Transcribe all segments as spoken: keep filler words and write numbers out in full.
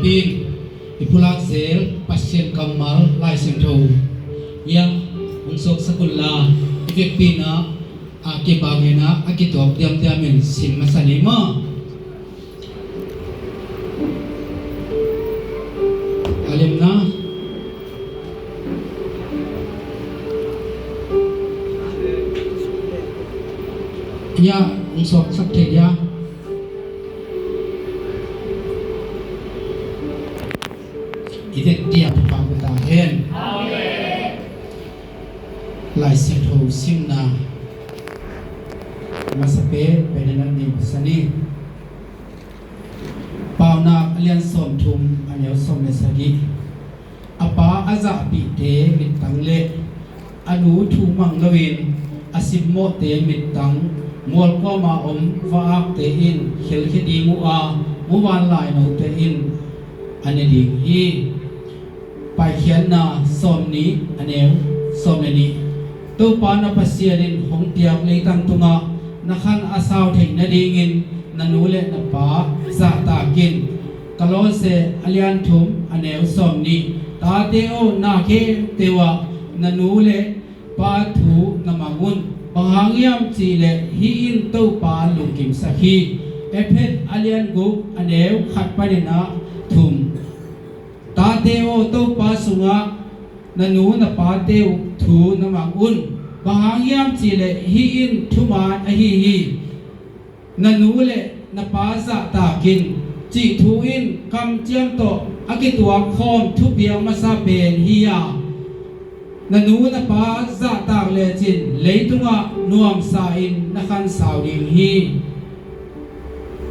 Pin i pulak zel Pasian kammal Lai Siangtho ia hong suaksak unla, i vekpi in ah a kibang in ah a kituak diamdiam in sim masa ni maw. A lemna ia hong suaksak thei dia. I vekpi in ah pang ta hen. Lai Siangtho simna masa pen pen in ah nei masa ni. Paunak a lian sawmthum a neu sawm le sagih. A pa a zahpihte mittang le a nu thu mang loin a simmawhte mittang mualkuama om va-akte in khelkhia ding uh a, muvanlai note in a ne ding hi. Paikhiatna sawmnih a neu sawm le nih. Topa na Pasian in hong piak leitang tungah na khan a sau theih nadingin na nu le na pa zahtak in. Kolose a lian thum a neu sawmnih. Tate aw, na khempeuh ah na nu le pa thu na mang un. Bang hang hiam cihleh hih in Topa lungkimsak hi. Efesa a lian guk a neu khat panin ah thum. Tate aw, Topa sungah na nu na pate uh thu na mang un. Bang hang hiam cihleh hih in thuman ahi hi. Na nu le na pa zahtak in cih thu in kamciam tawh a kituak khawm thupiak masa pen hi a, na nu na pa zahtak lecin leitungah nuamsa in na khansau ding hi.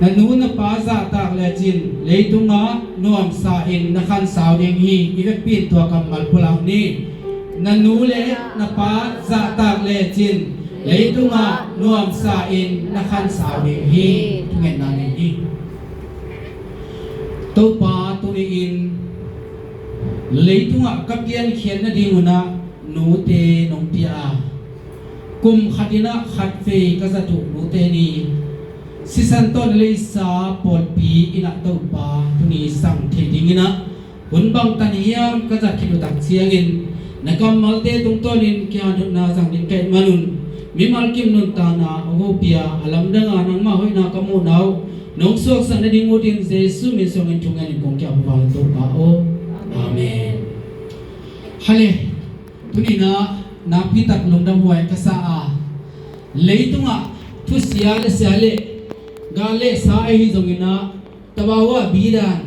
Na nu na pa zahtak lecin leitungah nuamsa in na khansau ding hi. I vekpi in tua kammal pulak ni. Na nu le na pa zahtak lecin leitungah nuamsa in na khansau ding hi. Thungetna nei ni. Topa tuni in leitungah ka piankhiat nading un ah nute nong pia a, kum khat in ah khatvei ka zat uh nute ni sisan tawh na leisa pawlpi in ah Topa tuni sang thei dingin ah hun bangtan hiam ka zat khit uh tak ciangin na kammalte tungtawnin kihanthawnna zang ding ka hih manun mimal kim nuntakna a hopih a, a lamdang a nangmah hoihna ka muhna uh nong suaksak nading uh din Jesu min suangin thungenin kong kiap uh vang Topa aw. Amen. Hale. Tuni in ah nakpitak lungdamhuai ka sa a, leitungah thusia le sia le gal le sa ahi zongin ah, tabawa bidan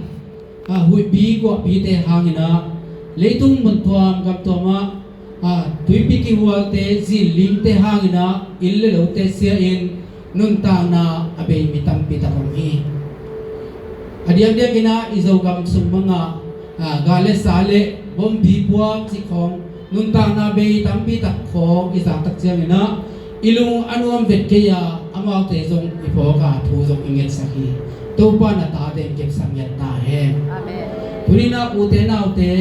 a huihpi guahpite hangin ah, leitung muntuam gamtuam ah a tuipi kihualte zinlingte hangin ah inn le lote sia in nuntakna a bei mi tampi tak om hi. A diakdiakin ah i Zogam sung bangah a, gal le sa le bompi puak cih khawng nuntakna bei tampi tak khawng i zak tak ciangin ah i lung a nuam vet kei a, amaute zong i phawk a, thu zong i ngetsak hi. Topa na tate in kepsak ngiat ta hen. Amen. Tuni in ah ute naute,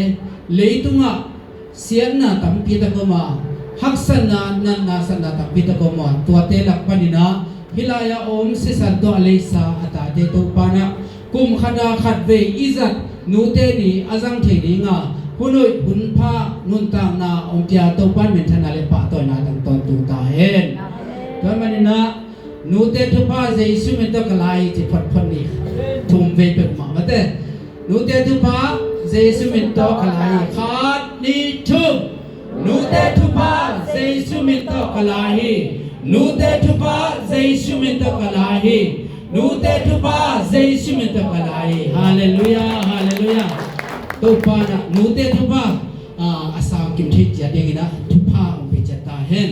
leitungah siatna tampi tak om a, haksatna, natna satna tampi tak om a, tuate lak panin ah hih lai-ah a om sisan tawh a leisa a tate Topa in ah kum khat a khatvei i zat nute ni a zang thei ding a, hun hoih hun pha nuntakna hong pia Topa in minthanna le pahtawina tang tawntung ta hen. Tua manin ah nute thupha Jesu min tawh ka la hi ci photphot ni. Thum vei peuhmah mate. Nute thupha Jesu min tawh ka la hi. Khat, nih, thum. Nute thupha Jesu min tawh ka la hi. Nute thupha Jesu min tawh ka la hi. Nute thupha Jesu min tawh ka la hi. Halleluiah, halleluiah. Topa in ah nute thupha, ah, a sangkim thei ciat dingin ah thupha hong pia ciat ta hen.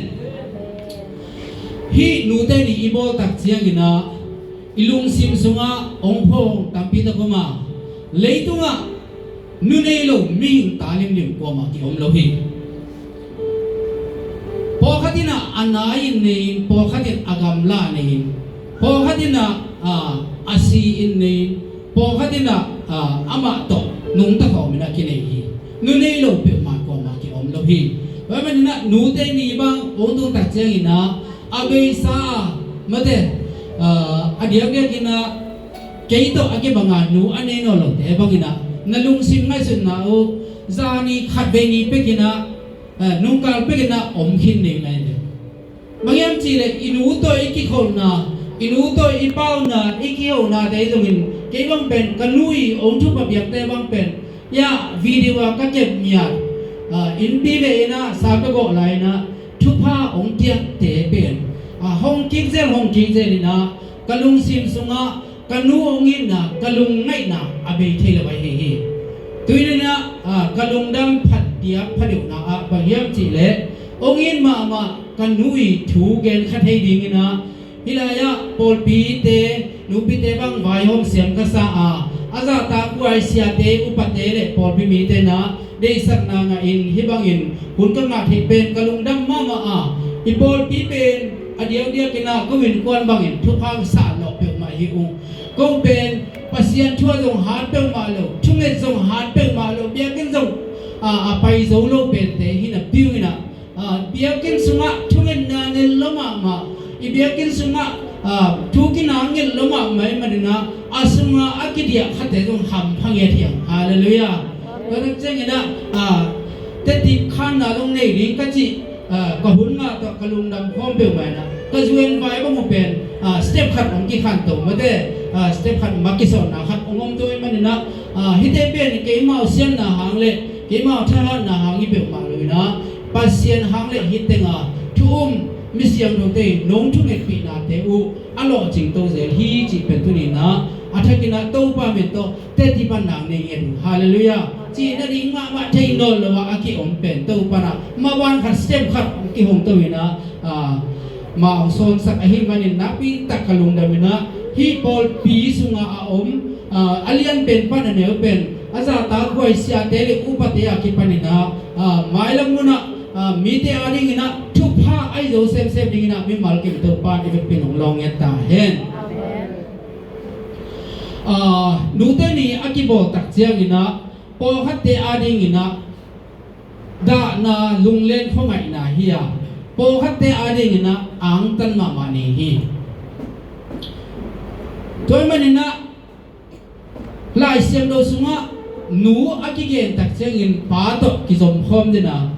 Hih nute ni i bawl tak ciangin ah i lungsim sungah hong phawng tampi tak om a, leitungah nu nei lo mihing ta limlim kuamah ki om lo hi. Pawlkhat in ah a nai in nei in, pawlkhat in a gamla nei in, pawlkhat in ah, ah, a si in nei in, pawlkhat in ah, ah, amah tawh nungta khawm in ah kinei hi. Nu nei lo peuhmah kuamah ki om lo hi. Tua manin ah nute ni bang hong tung tak ciangin ah a beisa a, mate, ah, a diakdiakin ah kei tawh a kibanga nu a nei nawn lote bangin ah na lungsim ngaihsutna uh zani khatvei ni pekin ah, eh, nungkal pekin ah om khin ding na hi ve. Bang hiam cihleh i nu tawh i kikholhna, i nu tawh i pauna, i kihonate zongin kei bang pen ka nu i ong thupha piakte bang pen ya video a ka kep miat, ah, innpi ve in ah sa ka gawh lai in ah thupha ong piakte pen, ah, hong kik zel, hong kik zel in ah ka lungsim sungah ka nu ong itna, ka lungngaihna a bei thei lo ahi hi. Tuni in ah, ah, ka lungdam phat piak pha deuhna ah bang hiam cihleh ong it mahmah ka nu i thu gen kha thei dingin ah, hih lai-ah pawlpite, nupite bang vaihawm siam ka sa a, a zahtakhuai siate, upate le pawlpi mite in ah deihsakna ngahin hih bangin hun ka ngah theih pen ka lungdam mahmah a, i pawlpi pen a diakdiakin ah ko innkuan bangin thupha sah lawh peuhmah hi ung. Ko pen Pasian thu ah zong hat peuhmah lo, thunget zong hat peuhmah lo, biakinn zong, ah, a pai zo lo pente hi napi ung in ah, ah, biakinn sungah thungetna nget lo mahmah, i biakinn sungah, ah, thu kina nget lo mahmah ahih manin ah a sungah a kidiah khate zong hampha ngiat hi hang. Halleluiah. Tua tak ciangin ah, ah, tetip khanna zong nei ding ka cih, ah, ka hun ngah tawh ka lungdam khawm peuhmah in ah, ka zu en vai bang uh pen, ah, step khat hong kikhan to mate, ah, step khat mah kisawnna khat hong om to ahih manin ah, ah, hihte pen keimau siamna hang le keimau thahatna hang hi peuhmah lo in ah, Pasian hang le hih teng a thu um, mi siangthote nong thungetpihnate uh a lawhcing to zel hi cih pen tuni in ah a thakin ah Topa min tawh tetip a nang nei ngiat uh. Halleluiah. Cih nading mahmah thei nawn lo ah a kiom pen Topa in ah maban khat step khat kihong to in ah, ah, mah hong sawnsak ahih manin nakpi tak ka lungdam in ah, hih pawlpi sungah a om, ah, a lian pen pan a neu pen a zahtakhuai siate le upate a kipan in ah, ah, mailam munah, ah, mite a dingin ah thupha ahi zo semsem dingin ah mimal kim Topa in i vekpi in hong lawng ngiat ta hen. Amen. Ah, nute ni a kibawl tak ciangin ah pawlkhatte a dingin ah dahna, lunglen khuangaihna hi a, pawlkhatte a dingin ah angtan mahmah ni hi. Tua ahih manin ah Lai Siangtho sungah nu a kigen tak ciangin pa tawh kizom khawm ding a,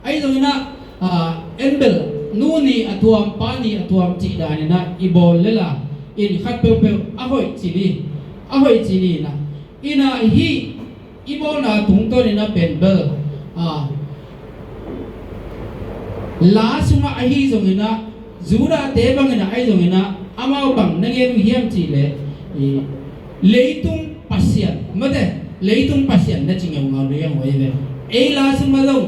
ahi zongin ah, ah, en bel nu ni a tuam, pa ni a tuam cih danin ah i bawl lel a, in khat peuhpeuh a hoih ci ni, a hoih ci ni in ah, in ah hih i bawlna tungtawnin a pen bel, ah, la sungah ahi zongin ah, Judahte bangin ah ahi zongin ah, amau bang na gen uh hiam cihleh, i, leitung pasian, mate, leitung pasian na ci ngeungau liang uh ahi ve. Ei la sungah zong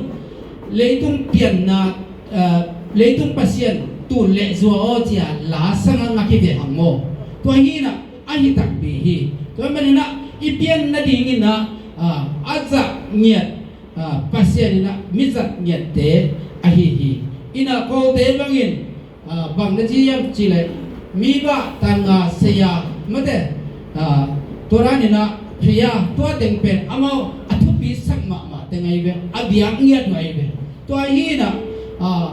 leitung pianna, ah, leitung pasian tun le zua aw ci a la sangah ngak hi ve hang maw. Tua hi in ah, ahi takpi hi. Tua ahih manin ah i pian nadingin ah, ah, a zah ngiat, ah, Pasian in ah mi zat ngiatte ahi hi. In ah Kawlte bangin, ah, bang na ci hiam cihleh, mi bah tanga saya, mate, ah, tua danin ah pria, tua teng pen amau a thupisak mahmah teng ahi ve, a biak ngiat uh ahi ve. Tua hi in ah, ah,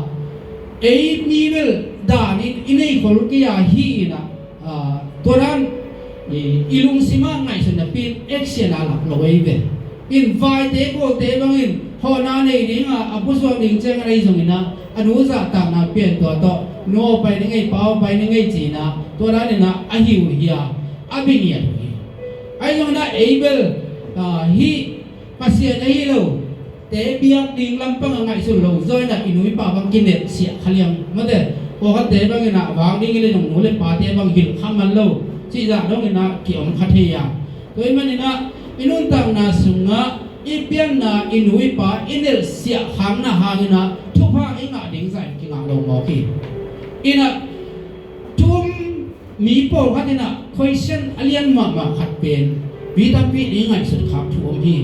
ei mi bel danin i nei khol kei a hi in ah, ah, tua dan i, i lungsim ah ngaihsutna pi in action a lak lo ahi ve. In vaite kawlte bangin hawhna nei ding a, a pusuak ding ciang ahi zongin ah, a nu zahtakna pian tua tawh, nu aw pai ning ei, pa aw pai ning ei ci in ah, tua danin ah a hi uh hi a, a bi ngiat uh hi. Ahi zongin ah ei bel, ah, hih Pasian ahi lo te biak ding lampang a ngaihsun lo zaw in ah i nu i pa bang kinelhsiah kha liang, mate, pawlkhatte bangin ah vak ding i le nong nu le pate bang hilh kha man lo cih zah dongin ah kiom kha thei a. Tua ahih manin ah i nuntakna sungah i pianna i nu i pa i nelhsiah khakna hangin ah thupha i ngah ding zah in kingah lo mawk hi. In ah thu um mi pawlkhat in ah question a lian mahmah khat pen mi tampi in i ngaihsut khak thu om hi.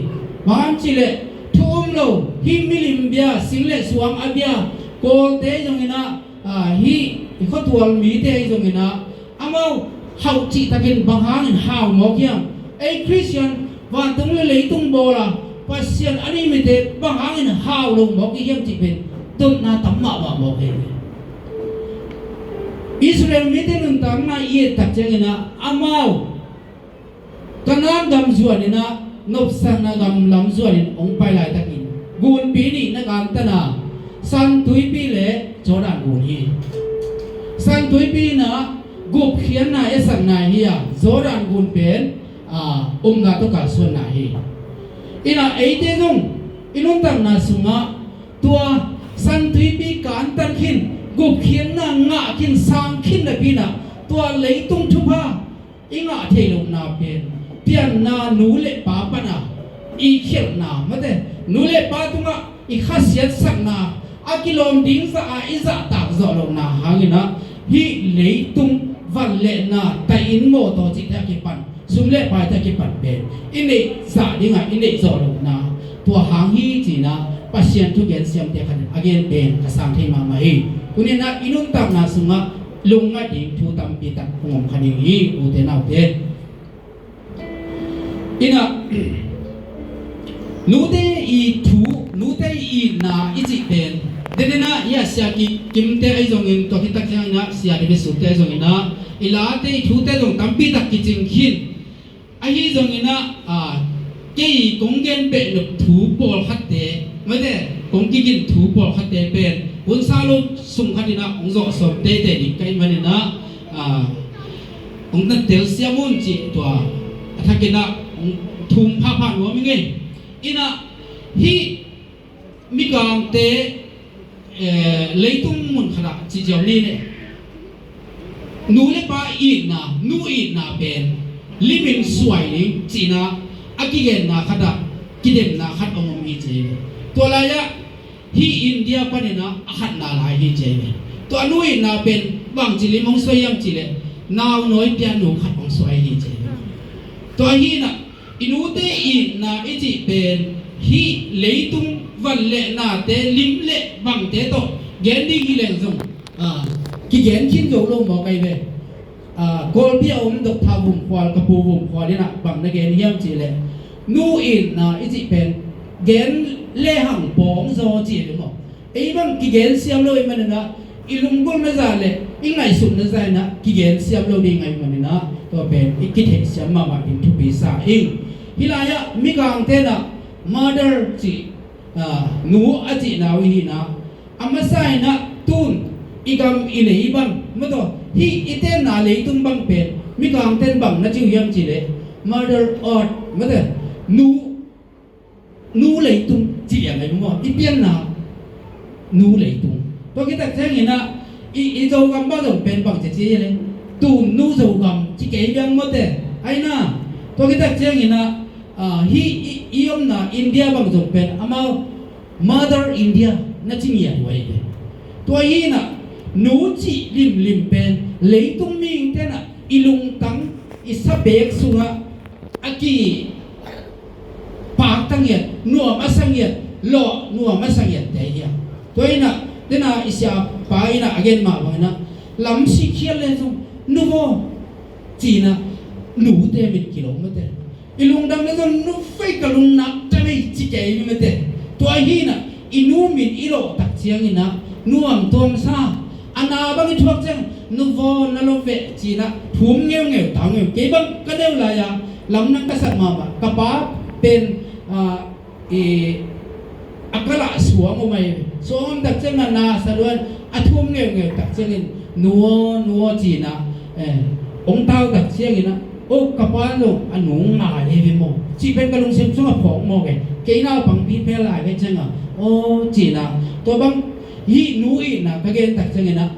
Bang hang cihleh thu um lo, hih milim bia, sing le suang a bia, kawlte zongin ah, ah, hih i khuatual mite zongin ah amau hauh cihtakin bang hangin hau mawk hiam? Ei Khristian vantung le leitung bawl a Pasian a mite bang hangin hau lo mawk i hiam cih pen dotna tam mahmah mawk hi. Israel mite nuntakna i et tak ciangin ah amau Kanaan gam zuanin ah nopsakna gam lam zuanin hong pai laitakin gunpi nih na kantan a, San Tuipi le Jordan gun hi. San Tuipi in ah gupkhiatna esakna hi a, Jordan gun pen a, omna tawh kalsuanna hi. In ah eite zong i nuntakna sungah tua San Tuipi kantan khin, gupkhiatna ngah khin, sang khin napi in ah tua leitung thupha i ngah theih lohna pen pianna nu le pa pan a i khialhna, mate, nu le pa tungah i khasiatsakna, a kilawm ding zah a i zahtak zawh lohna hangin ah hih leitung van le na, tai-in mawtaw cihte a kipan, sum le paite a kipan pen i neih zah ding a i neih zawh lohna tua hang hi ci-in ah Pasian thugen siamte khat in a gen pen ka sang thei mahmah hi. Tuni in ah i nuntakna sungah lungngaih ding thu tampi tak hong om kha ding hi, ute naute. In ah nute i thu, nute i itna i cih pen, den in ah i a sia ki kimte ahi zongin, tua khit tak ciangin ah sia David Sukte ahi zongin ah i late i thute zong tampi tak kicing khin. Ahi zongin ah, a, kei kong gen behnop thu pawlkhatte, mate, kong kigin thu pawlkhatte pen hun sa lo sung khat in ah hong zawh sawm teitei ding ka hih manin ah, a, hong na telsiam un cih tua a thakin ah hong thum phapha nuam ing ei. In ah hih Mikangte, eh, leitung mun khatah ci ziau ni le, nu le pa itna, nu itna pen limin suai ding cihna a kigenna khatah kidemna khat hong om hi ci hi. Tua lai-ah hih India panin ah a khatna lai hi ci hi. Tua nu itna pen bangci lim hong suai hiam cih leh, naunawi pianu khat hong suai hi ci hi. Tua hi in ah i nute itna i cih pen hih leitung van le nate lim le bangte tawh gen ding hi leng zong, a, kigen khin zo lo mawk ahi ve. A, Kawlpi a om Doctor Vum Khual, ka pu Vum Khual in ah bang na gen hiam cih leh, nu itna i cih pen gen lehang pawng zaw cih hi maw? Ei bang kigen siam lo ahih manin ah i lunggulhna zah le i ngaihsutna zah in ah kigen siam lo ding ahih manin ah tua pen i kitheih siam mahmah ding thupi sa ing. Hih lai-ah Mikangte in ah mother cih, a, nu a cihna uh hi in ah, a masa in ah tun i gam i lei bang, mataw, hih i tenna leitung bang pen Mikangte in bang na ci uh hiam cih leh, Mother Earth, mate, nu nu leitung ci liang ahi maw, i pianna nu leitung. Tua khit tak ciangin ah i, i Zogam bang zong pen bang ci ci le, tun nu Zogam ci kei biang mawte. Ahi na, tua khit tak ciangin ah, a, hih i, i omna India bang zong pen amau Mother India na ci ngiat uh ahi ve. Tua hi in ah nu cih limlim pen leitung mihingte in ah i lungtang, i sapek sungah a kipakta ngiat, nuam a sa ngiat, lawh nuam a sa ngiatte hi a. Tua in ah, den a i siapa in ah a gen mah bangin ah, lamsik khial le zong, nu vaw, ci-in ah, nute min kilo mate. I lungdam le zong, nu vei ka lungnak ta vei ci kei ni mate. Tua hi in ah, i nu min i lawh tak ciangin ah, nuam tuam sa, a na bang i thuak ciang, nu vaw na lo veh ci-in ah, thum ngeungeu, tau ngeu. Kei bang ka neu lai-a, lamdang ka sak mahmah. Ka pa pen, a, i, a kal ah suang om ahi. Suang om tak ciangin ah, na sa luan, a thum ngeungeu tak ciangin, nu aw, nu aw ci-in ah, eh, hong tau tak ciangin ah, o, ka pa zong a nu ngai hi ve maw, cih pen ka lungsim sungah phawk mawk e. Kei naupangpi phel lai ve ciangin ah, o, ci-in ah, tua bang hih nu itna ka gen tak ciangin ah,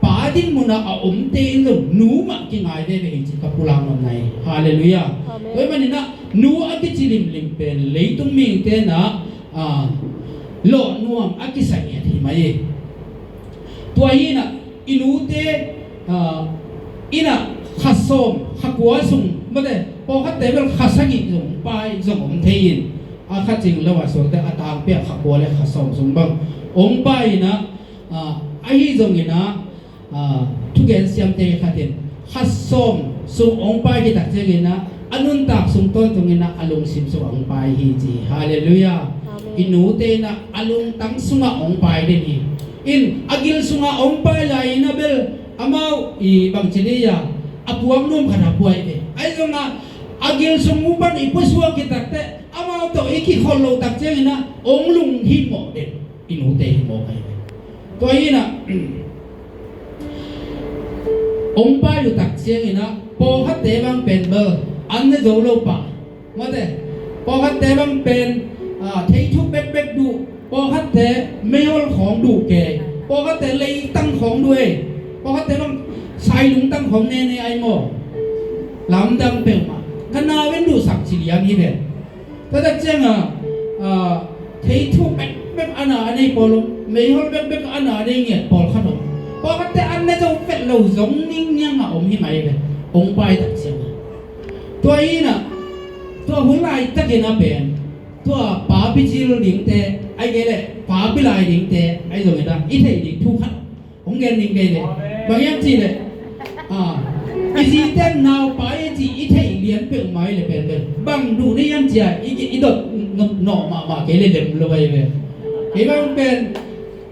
pa din munah a omte in zong nu mah kingai veve hi ci ka pulak nopna hi. Halleluiah. Amen. Tua ahih manin ah nu a kici limlim pen leitung mihingte in ah, ah, lawh nuam a kisa ngiat hi mai hi. Tua hi in ah i nute, ah, in ah kha sawm, kha kua sung, mate, pawlkhatte bel kha sagih zong pai zong om thei in, a kha cing lo a suakte a tangpi ah kha kua le kha sawm sung bang hong pai in ah, ah, ahi zongin ah, ah, thugen siamte khat in kha sawm sung hong pai khit tak ciangin ah, a nuntak sung tawntungin ah a lungsim sung hong pai hi ci. Halleluiah. Amen. I nute in ah a lungtang sungah hong pai den hi. In a gil sungah hong pai lai in ah bel amau i bangci dei a, a puak nuam khat a puai ve. Ahi zongah A gil sung uh pan i pusuak hi takteh amau tawh i kikhol loh tak ciangin ah hong lunghimawh den i nute hi mawk ahi ve. Tua hi in ah hong pai uh tak ciangin ah pawlkhatte bang pen bel an ne zo lo pah. Mate, pawlkhatte bang pen, ah, theithuk bekbek duh, pawlkhatte meihol khawng duh kei, pawlkhatte leitang khawng duh ei, pawlkhatte bang sailungtang khawng nene ai maw. Lamdang peuhmah ka nau in duhsak ci lian hi ve. Tua tak ciangin ah, ah, theithuk bekbek a na a nei pawl om, meihol bekbek a na a nei ngiat pawlkhat om. Pawlkhatte an ne zo vet lo zong ningniang a om hi mai ve. Hong pai tak ciangin ah Tua hi in ah, tua hun laitakin ah pen, tua papi cil dingte, ai kei leh papi lai dingte, ai zong in ah i theih ding thu khat hong gen ding kei leh. Bang hiam cih leh, ah, i zite naupai a ci i theih lian peuhmah hi leh pen pen bang duh na hiam ci a i, i dot nawh mahmah kei leh lem lo ahi ve. Hih bang pen,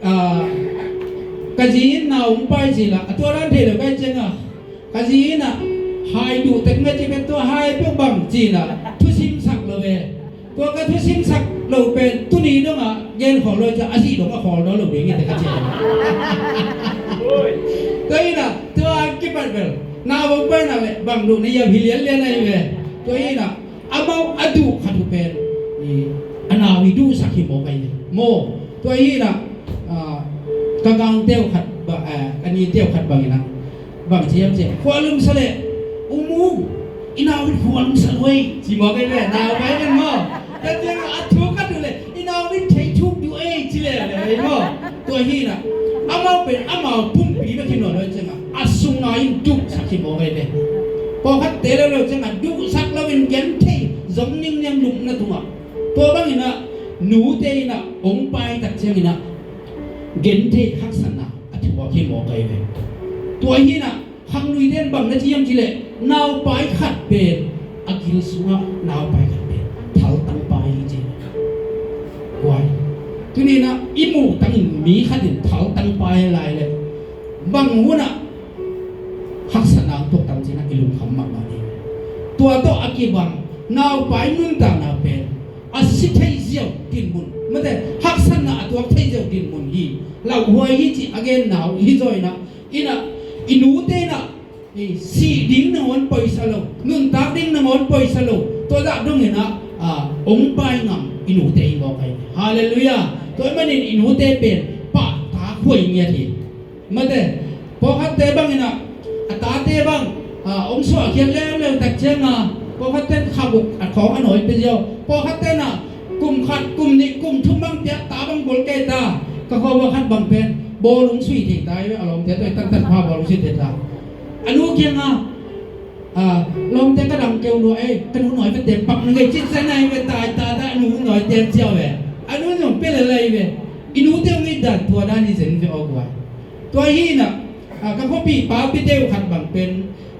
ah, ka zi in nau hong pai ci la a tua dan thei lo kai ciangin ah Ka zi in ah hai duh tek na ci pen tua hai peuh bang ci in ah thusimsak lo ve. Tua ka thusimsak lo pen tuni dong ah gen khawl lo ci a, a zi dong a khawl lo lo ding hi te ka ci. Tua in ah tua kipat bel na bang pai nak leh bang duh na hiam hi lianlian ahi ve. Tua in ah amau a duh khat uh pen a nau i duhsak hi mawk ahi ve maw. Tua hi in ah, ah, ka gangte uh khat ba, ah, a nite uh khat bang in ah bang ci hiam cih leh khualum sa leh, u mu, i nau in khualum sa lo ei ci mawk ahi ve. Nau pai pen maw. Tua ciang a thu ka duh leh i nau in theithuk duh ei ci leh leh ei maw. Tua hi in ah amau pen amau pumpi bek hi nawn lo ciang ah a sung a in duhsak hi mawk ahi ve. Pawlkhatte lo lo ciang ah duhsak lo in genthei zong ningniang lupna tungah. Tua bang in ah nute in ah hong pai tak ciangin ah genthei haksatna a thuak hi mawk ahi ve. Tua hi in ah khangluite in bang na ci hiam cih leh naupai khat pen a gil sungah naupai khat pen thaltang pai hi ci. Huai, tuni in ah i muh tangin mi khat in thaltang pai lai leh bang hun ah haksatna hong tuak tang ci in ah i lungkham mahmah ding. Tua tawh a kibang naupai nuntakna pen a si thei ziau dinmun, mate, haksatna a tuak thei ziau dinmun hi. Lauhuai hi cih a genna uh hi zaw in ah, in ah i nute in ah i sih ding nangawn poisa lo, nuntak ding nangawn poisa lo, tua zah dong in ah, ah, hong pai ngam i nute hi mawk ahi. Halleluiah. Tua ahih manin i nute pen pahtak huai ngiat hi. Mate, pawlkhatte bang in ah a tate bang, ah, hong suahkhiat leuleu tak ciang ah pawlkhatte in khabuk a khawng a nawi pia ziau. Pawlkhatte in ah kum khat, kum nih, kum thum bang piak ta bang bol kei ta. Ka khuavua khat bang pen bawl hong sui thei ta hi ve, a lawmte tawh i tantan pha bawl hong sui thei ta. A nu kiangah, ah, lawmte ka dang keu lua ei, ka nu nawi va tem pak na ngei cin sa na hi ve, tai ta ta a nu nawi tem ciau ve. A nu zong pia lel ahi ve. I nute hong it dan tua dan hi zen ve aw guai. Tua hi in ah, ah, ka khuapi papite uh khat bang pen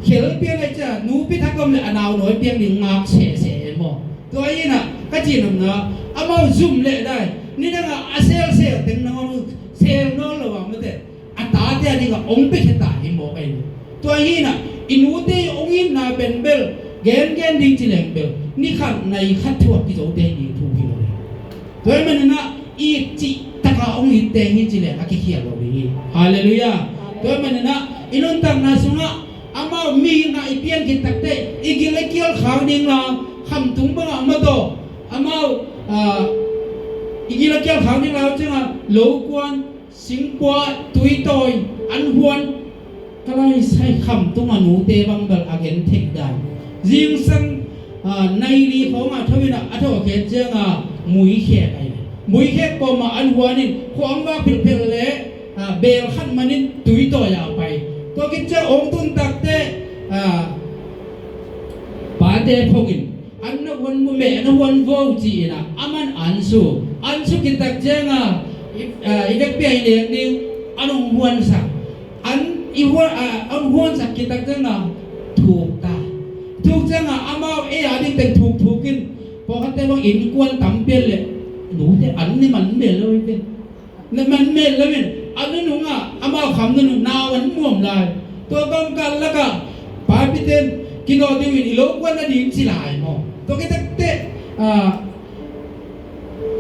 khel piang ahi ciah nupi thak om le a nau nawi piang ding ngak sehseh e maw. Tua hi in ah ka cih nopna amau zum leh dai nidang ah a selsel teng nangawn uh sel nawn lo a, mate, a tate a dingah hong pia khia ta hi mawk ahi ve. Tua hi in ah i nute hong itna pen bel gengen ding ci leng bel ni khat nai khat thuak kizote hi ding thu hi lo hi. Tua ahih manin ah it cih takah hong itte hi ci leng a kikhial lo ding hi. Halleluiah. Tua ahih manin ah i nuntakna sungah amau mihing ah i pian khit takteh i gil a kial khak ding la khamtung bangah mataw amau, ah, i gil a kial khak ding la ciangah lokuan, singpua, tuitawi, an huan, ka lai sai khamtung a nute bang bel a gen theih dan. Zingsang, ah, nai li khawngah tho in ah a tho a khet ciangah muikhek ahi. Muikhek kawmah an huan in khuang vak philphel le, ah, bel khat manin tuitawi ah a pai. Tua khit ciang hong tun takteh, ah, pate phong in an na huan mu meh na huan vo ci in ah a man an su. An su khit tak ciangah i, ah, i vekpi a i nek ding an hong huansak. An i huan, ah, an huansak khit tak ciangah thuk ta. Thuk ciangah amau ei a ding teng thukthuk in pawlkhatte bang innkuan tam pian leh nute an ne man mel lo hi te. Na man mel lo in a nunung ah amau kham nunung nau an muam lai. Tua kawmkal lakah papite in Kinawh ding uh in i lo kuan nading ci lai maw? Tua khit takteh, ah,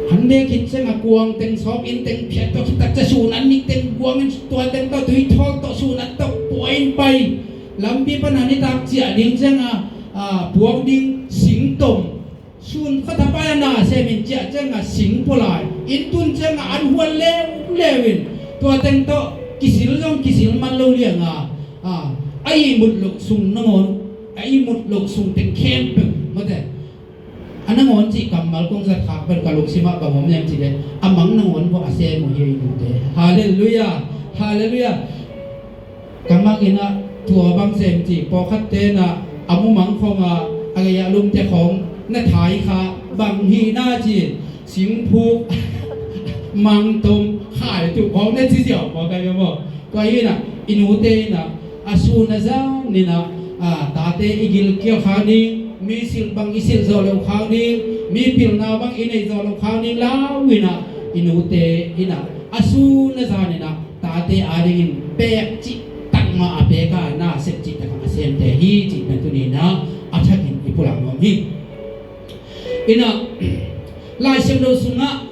han bek khit ciangah kuang teng sawk, inn teng phiat, tua khit tak ciang sun an nik teng kuang in, tua teng tawh tui thawl tawh sun an tawh pua in pai. Lampi pan a nitak ciah ding ciangah, ah, puak ding sing tom. Sun khat a pai a na sem in ciah ciangah sing pua lai. Inn tun ciangah an hual leuleu in, tua teng tawh kisil zong kisil man lo liangah, ah, a ihmut loh sung nangawn, a ihmut loh sung teng khempeuh, mate. A nangawn cih kammal kong zat khak pen ka lungsimah bang om hiam cih leh, a mang nangawn bawh a sem uh hi, i nute. Halleluiah. Halleluiah. Ka mang in ah tua bang sem ci, pawlkhatte in ah a mumang khawng ah, a gei ah lumte khawng na thai kha, bang hi na ci, singphuk, mangtom, khaitu khawng na ci ziau pawlkhat hi maw? Tua hi in ah i nute in ah a sun a zan in ah, ah, tate i gilkial khak ding, mi silh bang i silh zawh loh khak ding, mi pilna bang i neih zawh loh khak ding lau in ah i nute in ah a sun a zan in ah tate adingin pek cih tak mah a pek a, na sep cih tak a semte hi cih pen tuni in ah a thakin i pulak nuam hi. In ah Lai Siangtho sungah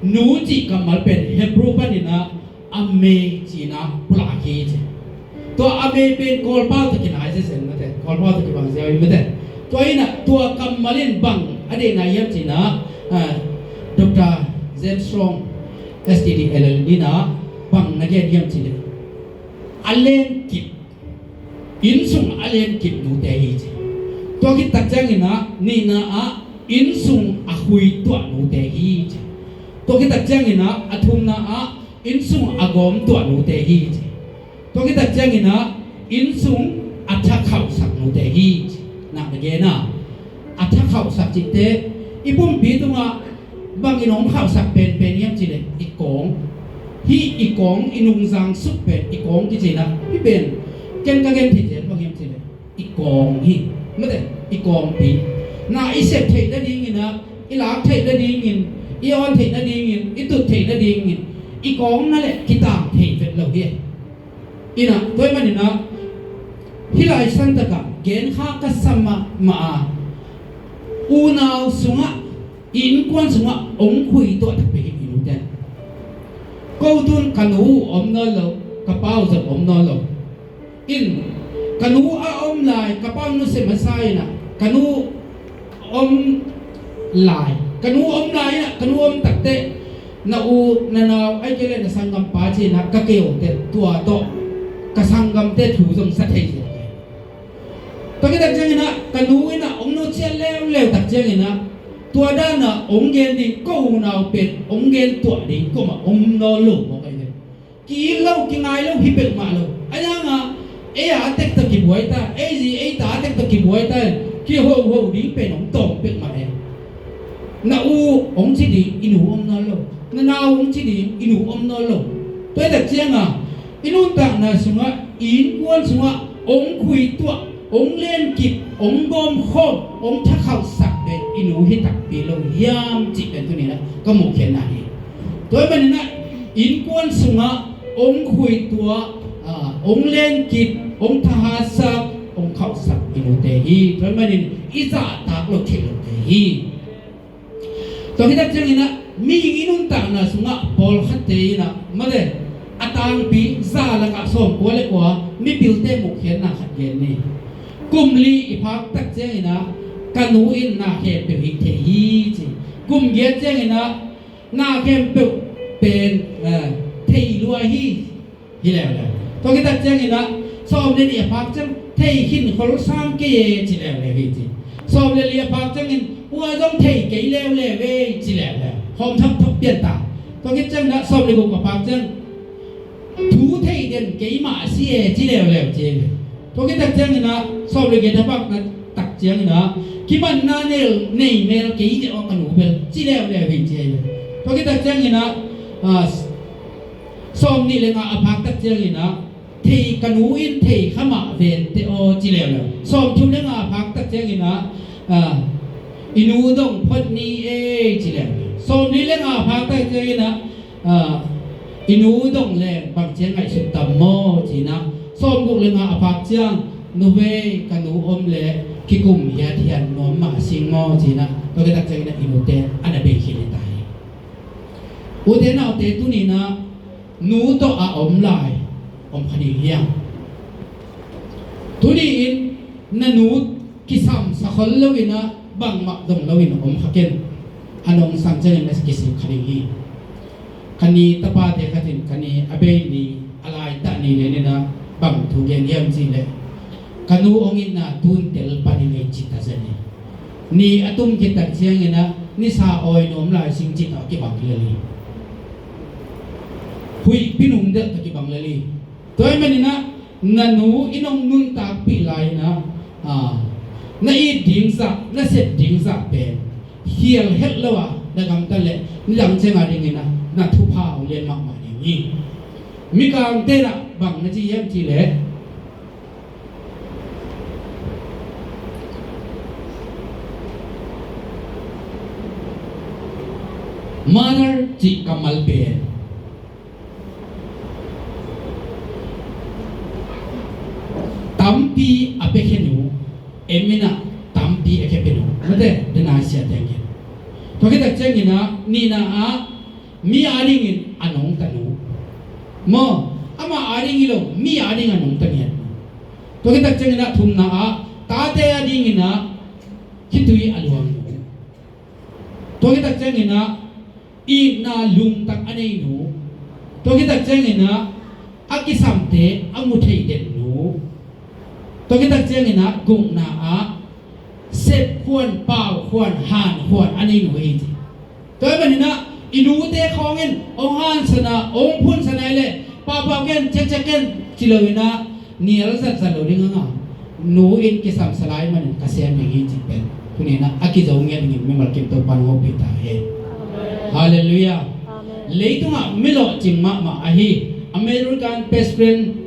nu cih kammal pen Hebrew pan in ah a me ci in ah pulak hi ci. Tua a me pen Kawlpau tawh kinai zenzen, mate. Kawlpau tawh kibang ziau hi, mate. Tua in ah tua kammal in bang a deihna hiam cih in ah, ah, Doctor James Strong, S T D L L in ah bang na gen hiam cih leh, a lenkip, inn sung a lenkip nute hi ci. Tua khit tak ciangin ah nihna ah inn sung a khuituah nute hi ci. Tua khit tak ciangin ah a thumna ah inn sung a gawmtuah nute hi ci. Tua khit tak ciangin ah inn sung a thakhauhsak nute hi ci. Na, na gen a, a thakhauhsak cihte i pumpi tungah bangin hong khauhsak penpen hiam cih leh i kawng. Hih i kawng, i nungzang suk pen i kawng kici in ah, hih pen ken ka gen theih zel bang hiam cih leh i kawng hi, mate, i kawngpi. Na i sep theih nadingin ah, i lak theih nadingin, i awn theih nadingin, i tut theih nadingin i kawng na leh kitang thei vet lo hi. In ah tua ahih manin ah hih lai santak ah gen kha ka sa mahmah a, unau sungah, innkuan sungah hong khuituah takpi hi i nute. Ko tun ka nu uh om nawn lo, ka pa uh zong om nawn lo. In, ka nu a om lai, ka pa uh nusia masa in ah, ka nu om lai, ka nu om lai in ah, ka nu om takteh na u, na nau, ahih kei leh na sanggampa ci in ah ka keu teh, tua tawh ka sanggamte thu zong sa thei zel. Tua khit tak ciangin ah ka nu in ah hong nusia leuleu tak ciangin ah, tua dan a hong gen ding, ko unau pen hong gen tuah ding kuamah om nawn lo mawk ahi ve. Ki-it lo, kingai lo hi peuhmah lo. Ahi hangah ei a tek tawh kibuai ta, ei zi ei ta a tek tawh kibuai ta, kihoho ding pen hong tawm peuhmah e. Na u hong ci ding, i nu om nawn lo. Na nau hong ci ding, i nu om nawn lo. Tua hi tak ciangah i nuntakna sungah, i innkuan sungah hong khuituah, hong lenkip, hong gawmkhawm, hong thakhauhsak pen i nu hi takpi lo hiam cih pen tuni in ah ka muhkhiatna hi. Tua ahih manin ah innkuan sungah hong khuituah, ah, hong lenkip, hong thahatsak, hong khauhsak i nute hi. Tua ahih manin i zahtak loh theih lote hi. Tua khit tak ciangin ah mihing i nuntakna sungah pawlkhatte in ah, mate, a tangpi za lakah sawmkua le kua mipilte muhkhiatna khat gen ni. Kum li i phak tak ciangin ah ka nu in na khempeuh hih thei hi ci. Kum giat ciangin ah na khempeuh pen, eh, thei lua hi, hi leuleu. Tua khit tak ciangin ah sawm le nih a phak ciang thei khin khol sam kei e ci leuleu hi ci. Sawm le li a phak ciangin ua zong thei kei leuleu e ci leuleu. Hawm thapthap pian ta. Tua khit ciangin ah sawm le guk a phak ciang thu thei den keimah a si e ci leuleu ci. Tua khit tak ciangin ah sawm le giat a phak tak ciangin ah kimanna nei mel kei deuh a ka nu bel ci leuleu hi ci. Tua khit tak ciangin ah, ah, sawm nih le nga a phak tak ciangin ah thei, ka nu in thei kha mah vente aw ci leuleu. Sawm thum le nga a phak tak ciangin ah, ah, i nu dong phot ni e ci leuleu. Sawm li le nga a phak tak ciangin ah, ah, i nu dong leng bang ciang ngaihsut tam maw ci in ah, sawm guk le nga a phak ciang Nu vei, ka nu om le kikum hiathiat nuam mah sing maw ci-in ah, tua khit tak ciangin ah i nute a na bei khin hi ta hi. Ute naute, tuni-in ah nu tawh a om lai om kha ding hiam? Tuni-in na nu kisam sa khol lo-in ah bangmah dong lo-in om kha ken. A nungsang ciangin na kisik kha ding hi. Ka ni tapate khat in ka ni a bei ni, a laitak ni lian in ah bang thu gen hiam cih leh, ka nu hong itna tu-in tel pan ing ei ci ta zen hi. Ni a tum khit tak ciangin ah nisa awi nuam lai sing cih tawh a kibang lel hi. Huihpi nung delh tawh kibang lel hi. Tua ahih manin ah na nu in hong nuntakpih lai-in ah, ah, na it ding zah, na sep ding zah pen khial het lo a na gamtat leh nidang ciang a dingin ah na thupha hong lian mahmah ding hi. Mikangte in ah bang na ci hiam cih leh, mother cih kammal pen tampi a piakhia nu, M in ah tampi a kipiakhia nu. Mate, dena sia tengin. Tua khit tak ciangin ah, nihna ah, mi a dingin a nungta nu. Maw, amah a ding hi lo, mi a ding a nungta ngiat nu. Tua khit tak ciangin ah, thumna ah, tate a dingin ah khitui a luang nu. Tua khit tak ciangin ah, itna lungtang a nei nu. Tua khit tak ciangin ah, a kisamte a mu thei den nu. Tua khit tak ciangin ah, gukna ah, sep khuan, pau khuan, han khuan a nei nu hi ci. Tua ahih manin ah, i nute khawng in hong hansan a, hong phunsan a hih leh, pau pau ken, ciak ciak ken ci lo-in ah, nial zatzat lo ding hang a, nu in kisam sa lai manin ka sem ding hi cih pen tuni-in ah a kizo ngiat dingin mimal kim Topa'n hong hopih ta hen. Halleluiah. Leitungah mi lawhcing mahmah ahi American President,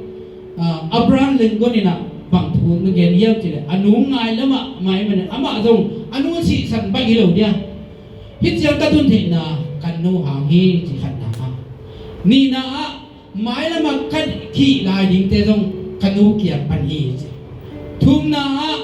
ah, Abraham Lincoln in ah bang thu na gen hiam cih leh, a nu ngai lamah mai manin amah zong a nu sihsan baih hi lo dia. Hih ciang ka tun theihna ka nu hang hi ci, khatna ah. Nihna ah, mailam ah ka khih lai dingte zong ka nu kiang pan hi ci. Thumna ah,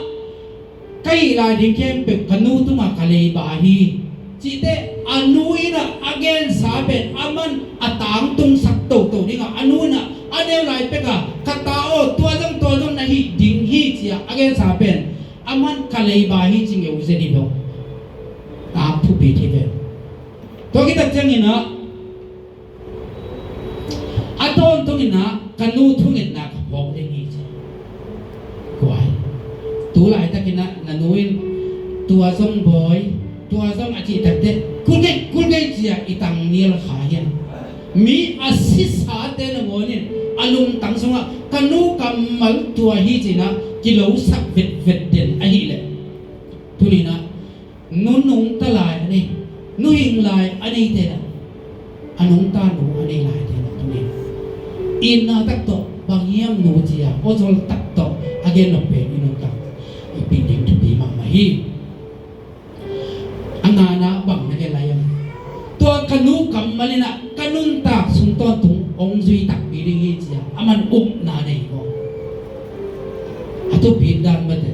ka hih lai ding khempeuh ka nu tungah ka leiba hi cihte, a nu in ah a gensa pen aman a tangtungsak toto ding a, a nu in ah a neu lai pek a, ka ta aw, tua zong tua zong na hih ding hi ci-a a gensa pen aman ka leiba hi ci ngeu zen hi lo. Tang thupi thei ve. Tua khit tak ciangin ah, a tawntungin ah ka nu thungetna ka phawk ding hi ci. Kuai. Tu laitakin ah na nu in tua zong bawi, tua zong a cih takteh, kul kei, kul kei ci-a i tang nial kha hiam? Mi a sisate nangawn in a lungtang sungah ka nu kammal tua hi ci-in ah kilosak vetvet den ahih leh, tuni-in ah nu nungta lai a nei, nu hing lai a neite in ah, a nungta nu a nei laite in ah tuni-in itna tak tawh, bang hiam nu ci-a awzol tak tawh a gen nop pen i nungta i pih ding thupi mahmah hi. A ngana bang na gen lai hiam? Tua ka nu kammal in ah ka nuntak sung tawntung hong zui takpi ding hi ci-a aman upna nei maw? A thupi dan mate.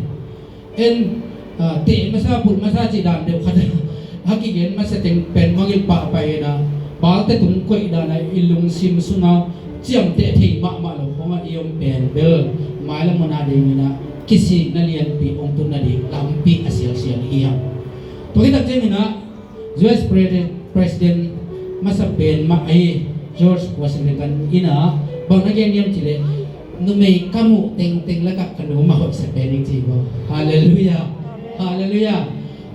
En, ah, teh masa, put masa cih dan deuh khat a kigen masa teng pen mangngilh pahpah in ah, balte tung koih dan a i lungsim sungah ciamteh thei mahmah lo khawng ah i om pen bel mailam hun a dingin ah kisikna lianpi hong tun nading lampi a sialsial hi hang. Tua khit tak ciangin ah, U S Pre-, President masa pen mah ahi George Washington in ah bang na gen hiam cih leh, numei ka muh tengteng lakah ka nu mah hoihsa pen ing ci hi maw. Halleluiah. Halleluiah.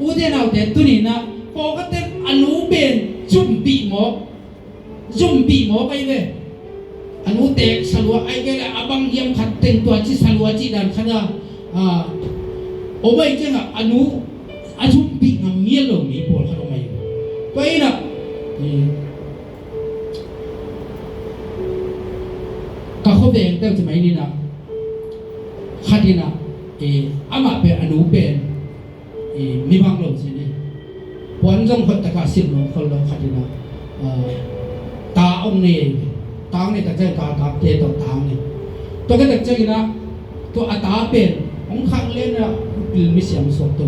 Ute naute, tuni-in ah pawlkhatte a nu pen zumpih mawk, zumpih mawk ahi ve. A nu teek salua, ahih kei leh a bang hiam khat teng tua ci salua cih dan khat a, ah, om ahih ciangah a nu a zumpih ngam ngiat lo mi pawlkhat om ahi. Tua in ah, eh, ka khuaveng teuh ci mai ni in ah, khat in ah, eh, amah pen a nu pen i, mi bang lo ci ni. Puan zong hoih taka sim lo khol lo khat in ah, ah, ta hong nei, ta hong nei tak ciang ka, ka te tawh ta hong nei. Tua khit tak ciangin ah, Tua a ta pen hong khang lena pil mi siam suak to.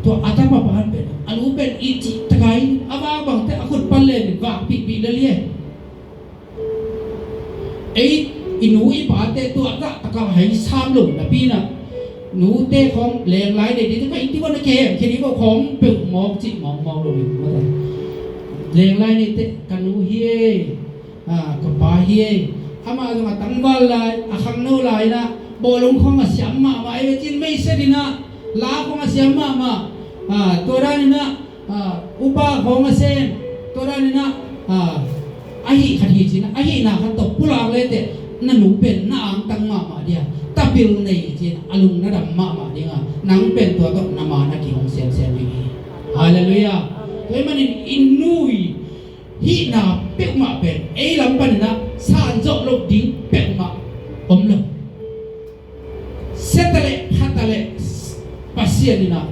Tua a tapa pan pen, a nu pen i cih takai a vak bangte a khut pan len in vak pihpih lel hi e. Ei, i nu i pate tua zah taka hai sam lo napi-in ah, nute khawng lenglai nei ding, ka inn ti vo na kem khe ding vo khawng peuh mawk cih mawkmawk lo ding. Lenglai nei teh ka nu hi e, a, ka pa hi e. Amah zong a tangval lai, a khangno lai-in ah bawlung khawng a siam mahmah e, cin meiset in ah la khawng a siam mahmah. A, tua dan in ah, a, upa khawng a sem, tua dan in ah, a, a hih khat hi cin, a hihna khat tawh pulak leteh na nu pen na angtang mahmah ding a, tapil nei cin a lung na dam mahmah ding a, nang pen tua tawh na ma na kihong semsem ding hi. Halleluiah. Tua ahih manin i nu i hihna peuhmah pen ei lam panin ah sanzawh loh ding peuhmah om lo. Siata le phata le Pasian in ah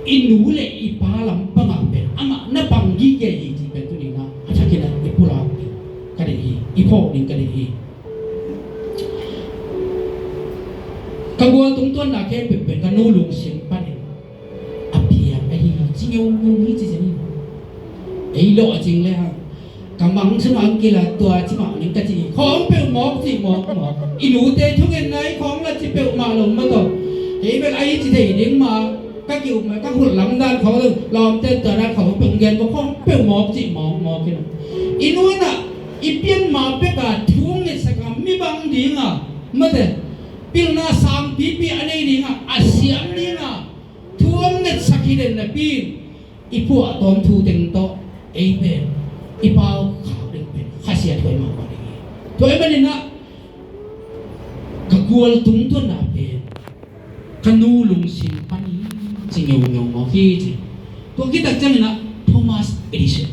i nu le i pa lam pangah pen amah na pang gige hi cih pen tuni-in ah a thakin ah i pulak ding ka deih hi, i phawk ding ka deih hi. Ka gual tungtuanna khempeuh pen ka nu lungsim panin a piang ahi, ci ngeungeu hi ci zen hi. Ei lawh a cing le hang ka mang sungah ang kila tua ci mah ning ka ci hi. Khawng peuh mawk ci mawkmawk. I nute thungetna i khawng la ci peuhmah lo mah tawh. Ei bel ahi ci thei ding mah ka kiup mah ka khut lamdan khawng lo lawmte tua dan khawng peuh gen mah khawng peuh mawk ci mawkmawk hi lo. I nu in ah i pian ma pek a thu hong ngetsak a mi bang ding a, mate, pilna sangpipi a nei ding a, a siam ding a thu hong ngetsak hi den napi-in i puah tawm thu teng tawh ei pen i pau khak ding pen khasia thuai mahmah ding hi. Tua ahih manin ah ka gual tungtuanna pen ka nu lungsim pan hi ci ngeungeu mawk hi ci. Tua khit tak ciangin ah Thomas Edison,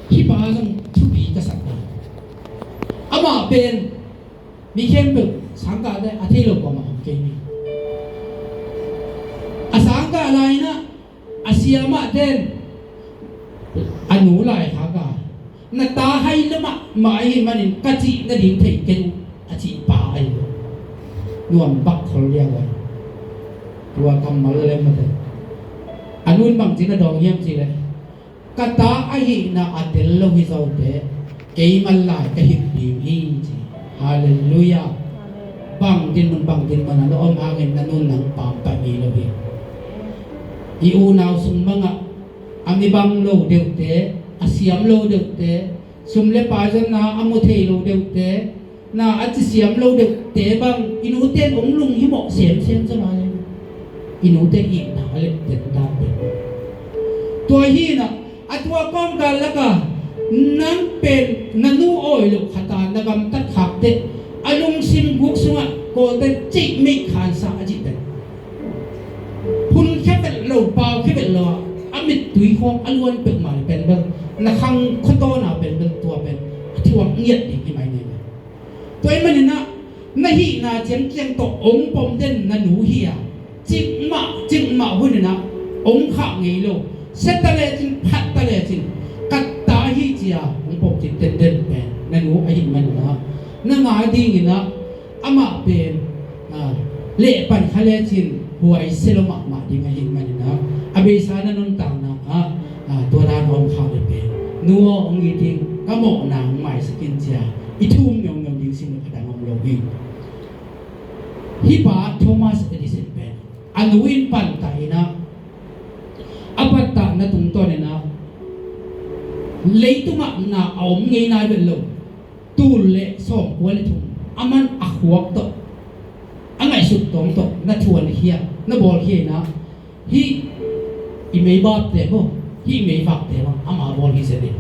hih pa zong thupi ka sak ta. Amah pen mi khempeuh sangkahte a thei lo kuamah om kei ni. A sangkah lai-in ah a siamahte in a nu laikhak a, na ta hai lamah mah ahih manin ka cih nading thei kei uh a cih pa ahi lo. Nuam bak khol liau a, tua kammal lem mate. A nu in bangci na dawng hiam cih leh, ka ta ahihna a tel lo hi zote keiman lai ka hip ding hi ci. Halleluiah. Bang dinmun bang dinmun a na om hangin na nu in nang pampaih ngei lo hi. I unau sung bangah a mi bang lo deuhte, a siam lo deuhte, sum le pai zonna a mu thei lo deuhte, na a ci siam lo deuhte bang i nute in hong lunghimawh semsem zaw lai. I nute in itna a leh den dan pen tua hi in ah, a tua kawmkal lakah nang pen na nu awi loh khat a na gamtat khak teh a lungsim guk sungah kawlte cih meih khansa a cih pen hun khia vet lo, pau khia vet lo a, a mittui khawng a luan peuhmah le pen bel na khang khuatawn a pen bel tua pen a thuak ngiat ding hi mai nei bel. Tua ahih manin ah na hihna ciangciang tawh hong pom den na nu hi a, cikmah cikmah hunin ah hong khah ngei lo. Sia ta lecin, phat ta lecin, ka ta hi ci-a hong pom cin tenden pen na nu ahih manin ah na nga dingin ah amah pen, a, lehpan kha lecin huai sia lo mahmah ding ahih manin ah a beisa na nuntakna ah, a, tua dan a om khak le pen nu aw hong it ing, ka mawhna hong maisak in ci-a i thum ngeungeu ding sim le pha dang om lo hi. Hih pa Thomas Edison pen a nu in pantah in ah, a pattahna tungtawn in ah leitungah na a om ngei nai vet lo. Tul le sawmkua le thum a man a khuak tawh, a ngaihsut tawm tawh na thuankhia, na bawlkhia in ah, hih i meibapte maw, hih i meivakte maw, ama bawl hi zen in.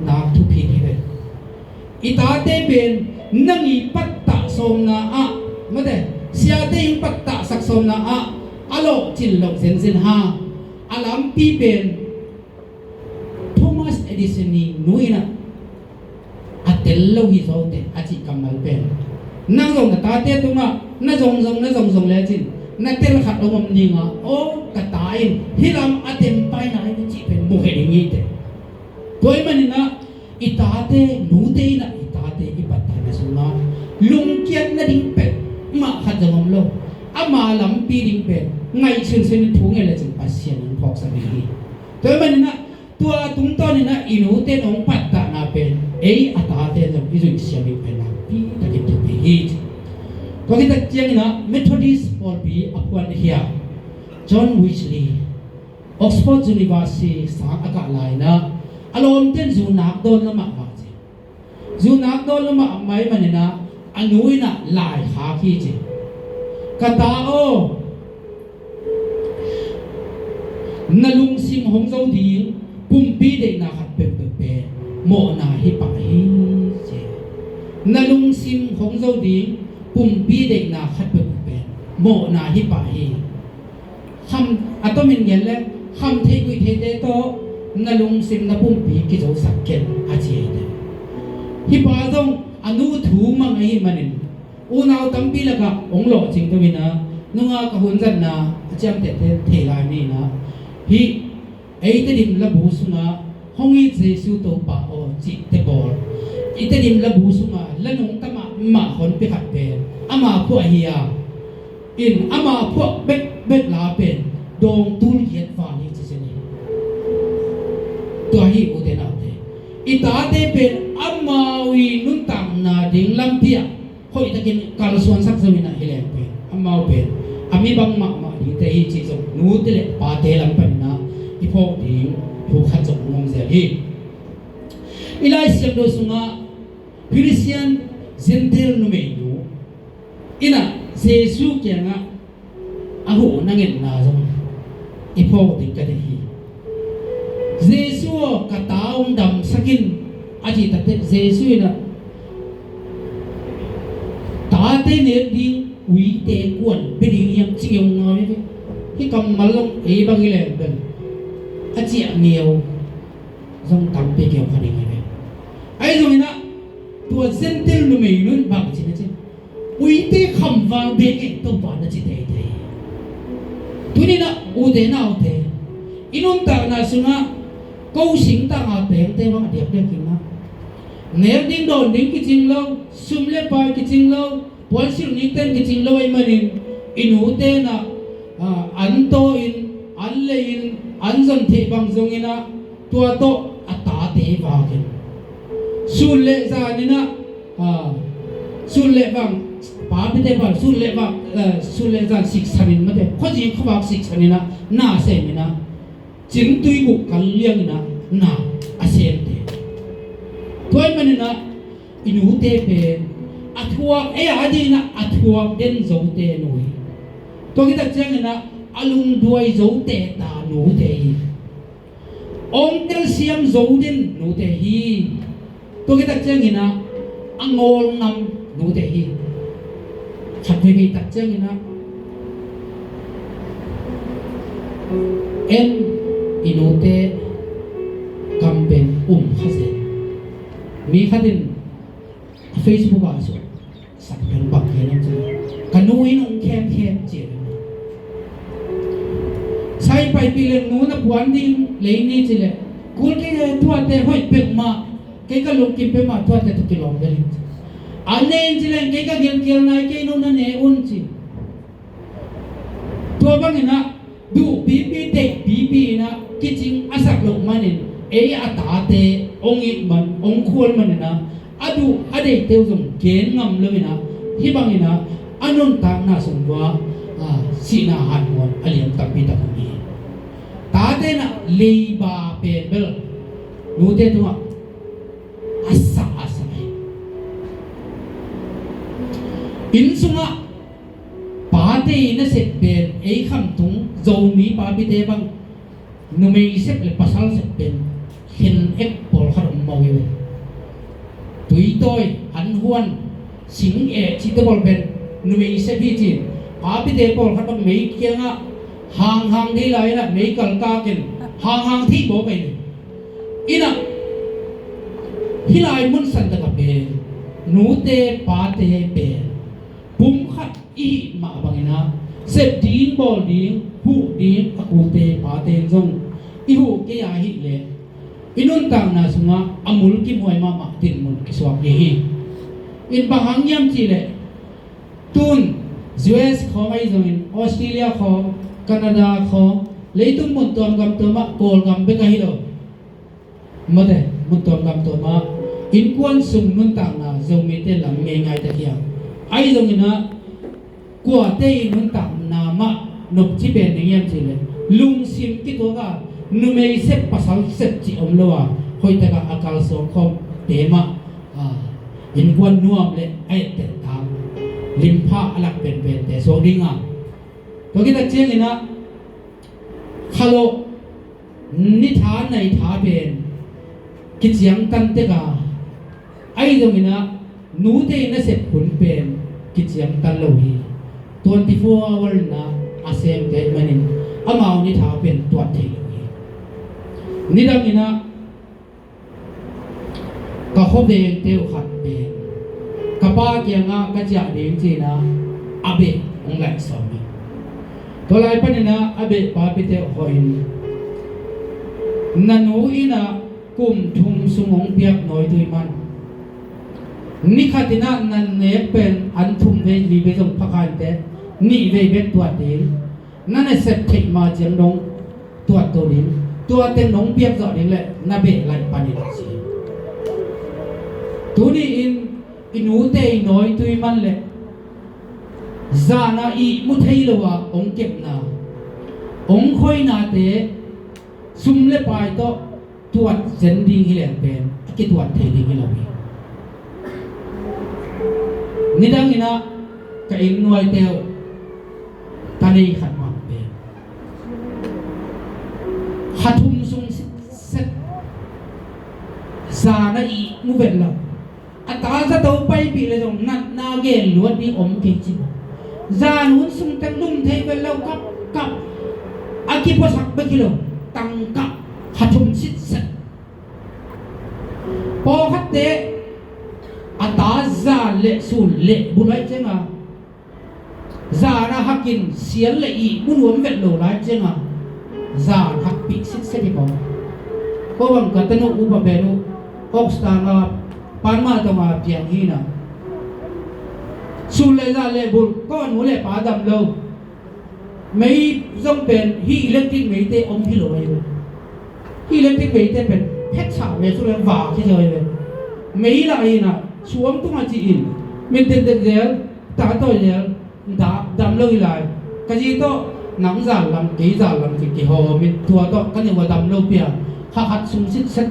Nak thupi hi ve. I tate pen nang i pattah sawmna ah, mate, siate i pattahsak sawmna ah a lawhcin loh zenzen ha. A lampi pen Thomas Edison i nu in ah a tel lo hi zote a cih kammal pen nang zong na tate tungah na zongzong, na zongzong lecin na tel khat hong om ding a, aw ka ta in hih lam a tem pai nai na cih pen mukhia ding hi teh. Tua ahih manin ah i tate, nute in ah i tate i pattahna sungah lungkiat nading pek khat zong om lo. Ama lampi ding pen ngaihsun sun in thu ngen lecin Pasian in phawksak ding hi. Tua ahih maninah tua tungtawninah i nute in hong pattahna pen ei a tate in zong i zuih siam ding pen nakpi takin thupi hi. Tua khit tak cianginah Methodist pawlpi a phuan hi a, John Wesley Oxford University sang a kah lai-inah a lawmte in zu nak dawn lo mahmah ci. Zu nak dawn lo mahmah ahih maninah a nu inah lai khak hi ci. Ka ta aw, na lungsim hong zo ding pumpi deihna khat peuhpeuh pen mawhna hi pah hi ci. Na lungsim hong zo ding pumpi deihna khat peuhpeuh pen mawhna hi pah hi. Kham a tomin gen le kham theih guih theite tawh na lungsim na pumpi kizosak ken a ci hi te. Hih pa zong a nu thu mang ahih manin unau tampi lakah hong lawhcing to inah nunga ka hun zatna a ciamtehte thei lai ni inah hih ei Tedim labu sungah hong it Jesu Topa aw cihte bawl i Tedim labu sungah la nungta mahmah honpi khat pen ama phuah hi a, in ama phuak bekbek la pen dawng tul giat val hi ci zen hi. Tua hi ute naute, i tate pen amau i nuntakna ding lampi ah hoihtakin kalsuansak zongin ah hi leng pen amau pen a mi bang mahmah dingte hi cih zong nute le pate lam paninah i phawk ding thu khat zong hong om zel hi. I Lai Siangtho sungah Phoenician Gentile numeinu inah Jesu kiangah a huh na ngetna zong i phawk ding ka deih hi. Jesu aw, ka ta hong damsak in a cih takteh Jesu inah tate nek ding uite kuan pia ding hiam ci ngeu ngau hi ve. Hih kammal zong ei bang i leng bel a ciah ngeu zong tampi keu kha ding hi ve. Ahi zonginah tua Gentile numeinu in bang ci na ci, uite khamval bek in Topa na ci teitei. Tuninah ute naute, i nuntakna sungah ko singtang a pengte bang a diakdiak inah nek ding dawn ding kicing lo, sum le pai kicing lo, puansilh nikten kicing lo ahih manin i nute inah an taw in, an lei in, an zon theih bang zonginah tua tawh a tate vak in sun le zan inah sun le vang, papite pan sun le vang, sun le zan siksan in mate khuazing khuavak siksan inah na sem inah cintui guk kal lianginah na a semte. Tua ahih maninah i nute pen a thuak ei a dinah a thuak den zote nu hi. Tua khit tak cianginah a lungduai zote ta nute hi. Ong telsiam zo den nute hi. Tua khit tak cianginah a ngawlngam nute hi. Khat veivei tak cianginah en i nute kam pen um kha zel. Mi khat in a Facebook ah a suah sak pen bang gen ci, ka nu in ong khemkhem ci. Sai paipih le nu na puan ding lei ni ci le kul kei le tuate hoih peuhmah kei ka lungkim peuhmah tuate tawh kilawm bel in ci. A ne in ci leng kei ka gilkial nai kei, no na ne un ci. Tua banginah duh pipi deih pipi inah kicing a sak loh manin ei a tate ong it man ong khual maninah a duh a deihte uh zong gen ngam loinah hih banginah a nuntakna sung tua sihna hanmuan a liam tampi tak om hi. Tate inah leiba pen bel nute tungah a sa a sa hi. Inn sungah pate i nasep pen ei khamtung Zomi papite bang numei sep le pasal sep pen khen ek pawlkhat om mawk hi ve. Tuitawi, anhuan, sing eh cihte pawl pen numei sep hi ci. Papite pawlkhat bang mei kiangah hanghang dei lai inah mei kalkak in hanghang thei bawk ahi ve. Inah hih lai mun santak a pen nute pate pen pumkhat i hih mah banginah sep ding bawl ding huh ding a kute pate in zong i huh kei a hih leh i nuntakna sungah a mulkimhuai mahmah dinmun kisuak ding hi. In bang hang hiam cihleh tun U S khawng ahi zongin, Australia khawng, Canada khawng, leitung mun tuam gam tuam ah, Kawlgam bek ahi lo. Mate, mun tuam gam tuam ah innkuan sung nuntakna Zomite lam ngeingai ta hiam? Ahi zongin ah, kuate i nuntakna mah nopci pen ding hiam cih leh, lungsim kituak a, numei sep pasal sep cih om lo a, hoihtak a a kalsuan khawmte mah, a, innkuan nuam le a etteh tak, limpha a lak penpente suak ding a. Tua khit tak ciangin ah, khalawh ni tha nai tha pen kiciangtan tek a, ahi zongin ah, nute i nasep hun pen kiciangtan lo hi. Twenty four hour in ah a semte ahih manin, amau ni tha pen tuat thei lo hi. Nidangin ah, ka khuavengte uh khat pen ka pa kiangah ka ciah ding ci-in ah, a beh hong laih sawm hi. Tua lai panin ah a beh papite uh hawhin, na nu in ah kum thum sung hong piak nawitui man, ni khat in ah na nek pen an thum vei li vei zong pha kha inteh, nih vei bek tuat ding. Na nasep theih ma ciang dong tuat to ding. Tua teng nong piak zawh ding leh na beh laih pan in, a ci. Tuni-in i nute i nawitui man leh zan a ihmu thei lo a hong kepna, hong khoinate sum le pai tawh tuat zen ding hi leng pen a kituat thei ding hi lo hi. Nidangin ah ka inn nuaite uh, tanei khat bang pen kha thum sung sitset, zan a ihmu vet lo. A ta zato paipih le zong natna gen luat ding om kei ci maw. Zan hun sung teng lum thei vet lo, kap kap. A kipuasak bek hi lo, tangkah, kha thum sitset. Pawlkhatte a ta zan le sun le bul ahih ciangin, zan a hakin sial le ihmu nuam vet lo lai ciangin, zan hakpih sitset hi maw. Ko bang ka tanu upa pen uh, Oxtang a, Panmal tawng a piang hi na. Sun le zan le bul, ko nu le pa dam lo. Mei zong pen hih electric meite om hi lo ahi ve. Hih electric meite pen phetsa ve, suk le vak hi zaw ahi ve. Mei lah hi na, suang tung a ci-in, min tenten zel, ta tawi zel, dam, dam lo hi lai. Ka zi tawh, nang zan lam, kei zan lam ci kihawm in, tua tawh ka neu a dam lo pia. Kha khat sung sitset,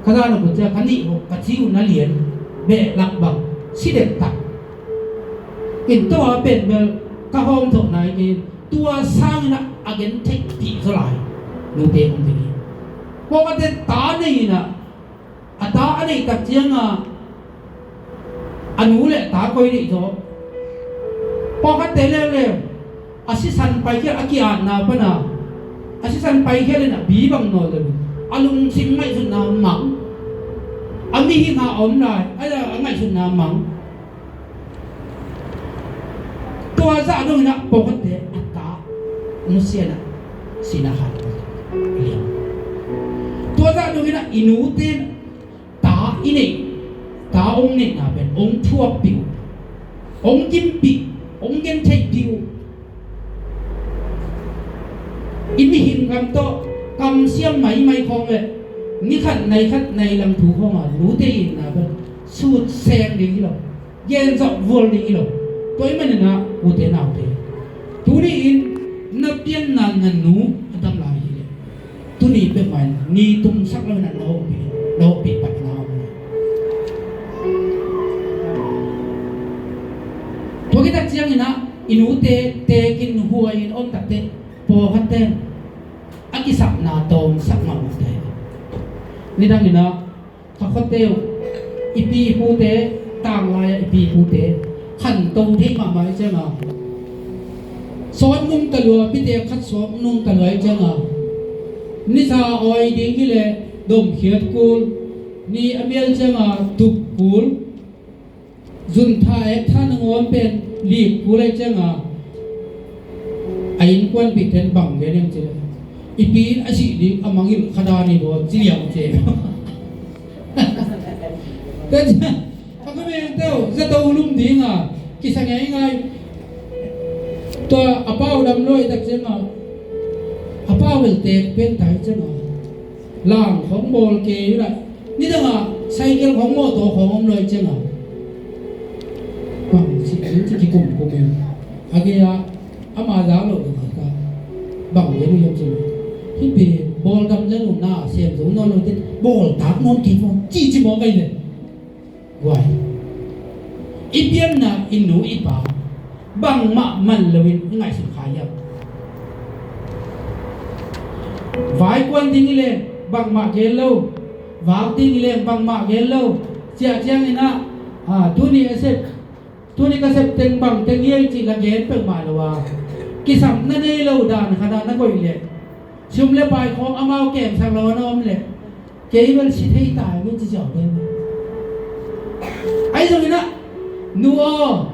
ka zan a kut cia, ka nih uh, ka ci uh na lian, behlap bang, si det tak. In tua pen bel ka hawm thawh nai kei, tua sangin ah a gentheihpih zaw lai nute om ding hi. Pawlkhatte ta nei in ah, a ta a neih tak ciangin a nu le ta koi neih zaw. Pawlkhatte leuleu a sisan paikhial, a ki-atna pan a, a sisan paikhial in a bi bang nawn lo, a lungsim ngaihsutna mang, a mihing a om lai a, a ngaihsutna mang. Tua zah dongin ah pawlkhatte a ta nusia in ah sihna khat liam. Tua zah dongin ah i nute in ta i neih, ta hong neihna pen hong thuakkipih uh, hong kimpih, hong gentheihpih uh. I mihing kam tawh kamsiam maimai khawng le ni khat nai khat nai lang thu khawng a nute itna pen sut seng ding hi lo. Gen zawh vual ding hi lo. Tua ahih manin ah ute naute, tuni-in na pianna na nu a dam lai hi leh, tuni peuhmah in ni tumsak lo in ah na hopih, na hopih patna om lo. Tua khit tak ciangin ah i nute tekin huai in om takteh pawlkhatte a kisapna tawmsak mahmah te. Nidangin ah ka khuate uh, i pi i pute, tanglai ah i pi i pute khanto thei mahmah ahih ciangin, sawt nungta lua, pite khat sawt nungta lua ahih ciangin, nisa awi ding hi leh domkhiat kul, ni a mial ciangin tup kul, zun tha ek tha nangawn pen lik kul ahih ciangin, a innkuanpihte in bang gen hiam cih leh, i pi in a sih ding a mangngilh kha dan hi baw ci liang ci. Tua ciang a khuavengte uh zato lum ding a kisa ngeingai. Tua a pau dam luai tak ciangah a pau bel tek pen tai ciangah lang khong bawl kei uh lah. Nidangah cycle khong mawtaw khong om luai ciangah bang ci ci kikum kum in a gei ah ama zak lo ka ka bang gen uh hiam ciangah hih pen bawl dam lel uh na sem zo nawn lo te bawl tak nawn kei fo ci ci mawk ai le. Guai, i pianna i nu i pa bangmah man loin i ngaihsut kha hiam? Vai kuan ding i leng bangmah gen lo, vak ding i leng bangmah gen lo. Ciah ciangin ah, ah, tuni a sep, tuni ka sep teng bang teng hiai cih la gen peuhmah lo a, kisam na nei lo dan khat ah na koih leh sum le pai khawng amau kemsak lo a na om leh kei bel si thei ta hi ci ciau den. Ahi zongin ah, nu aw,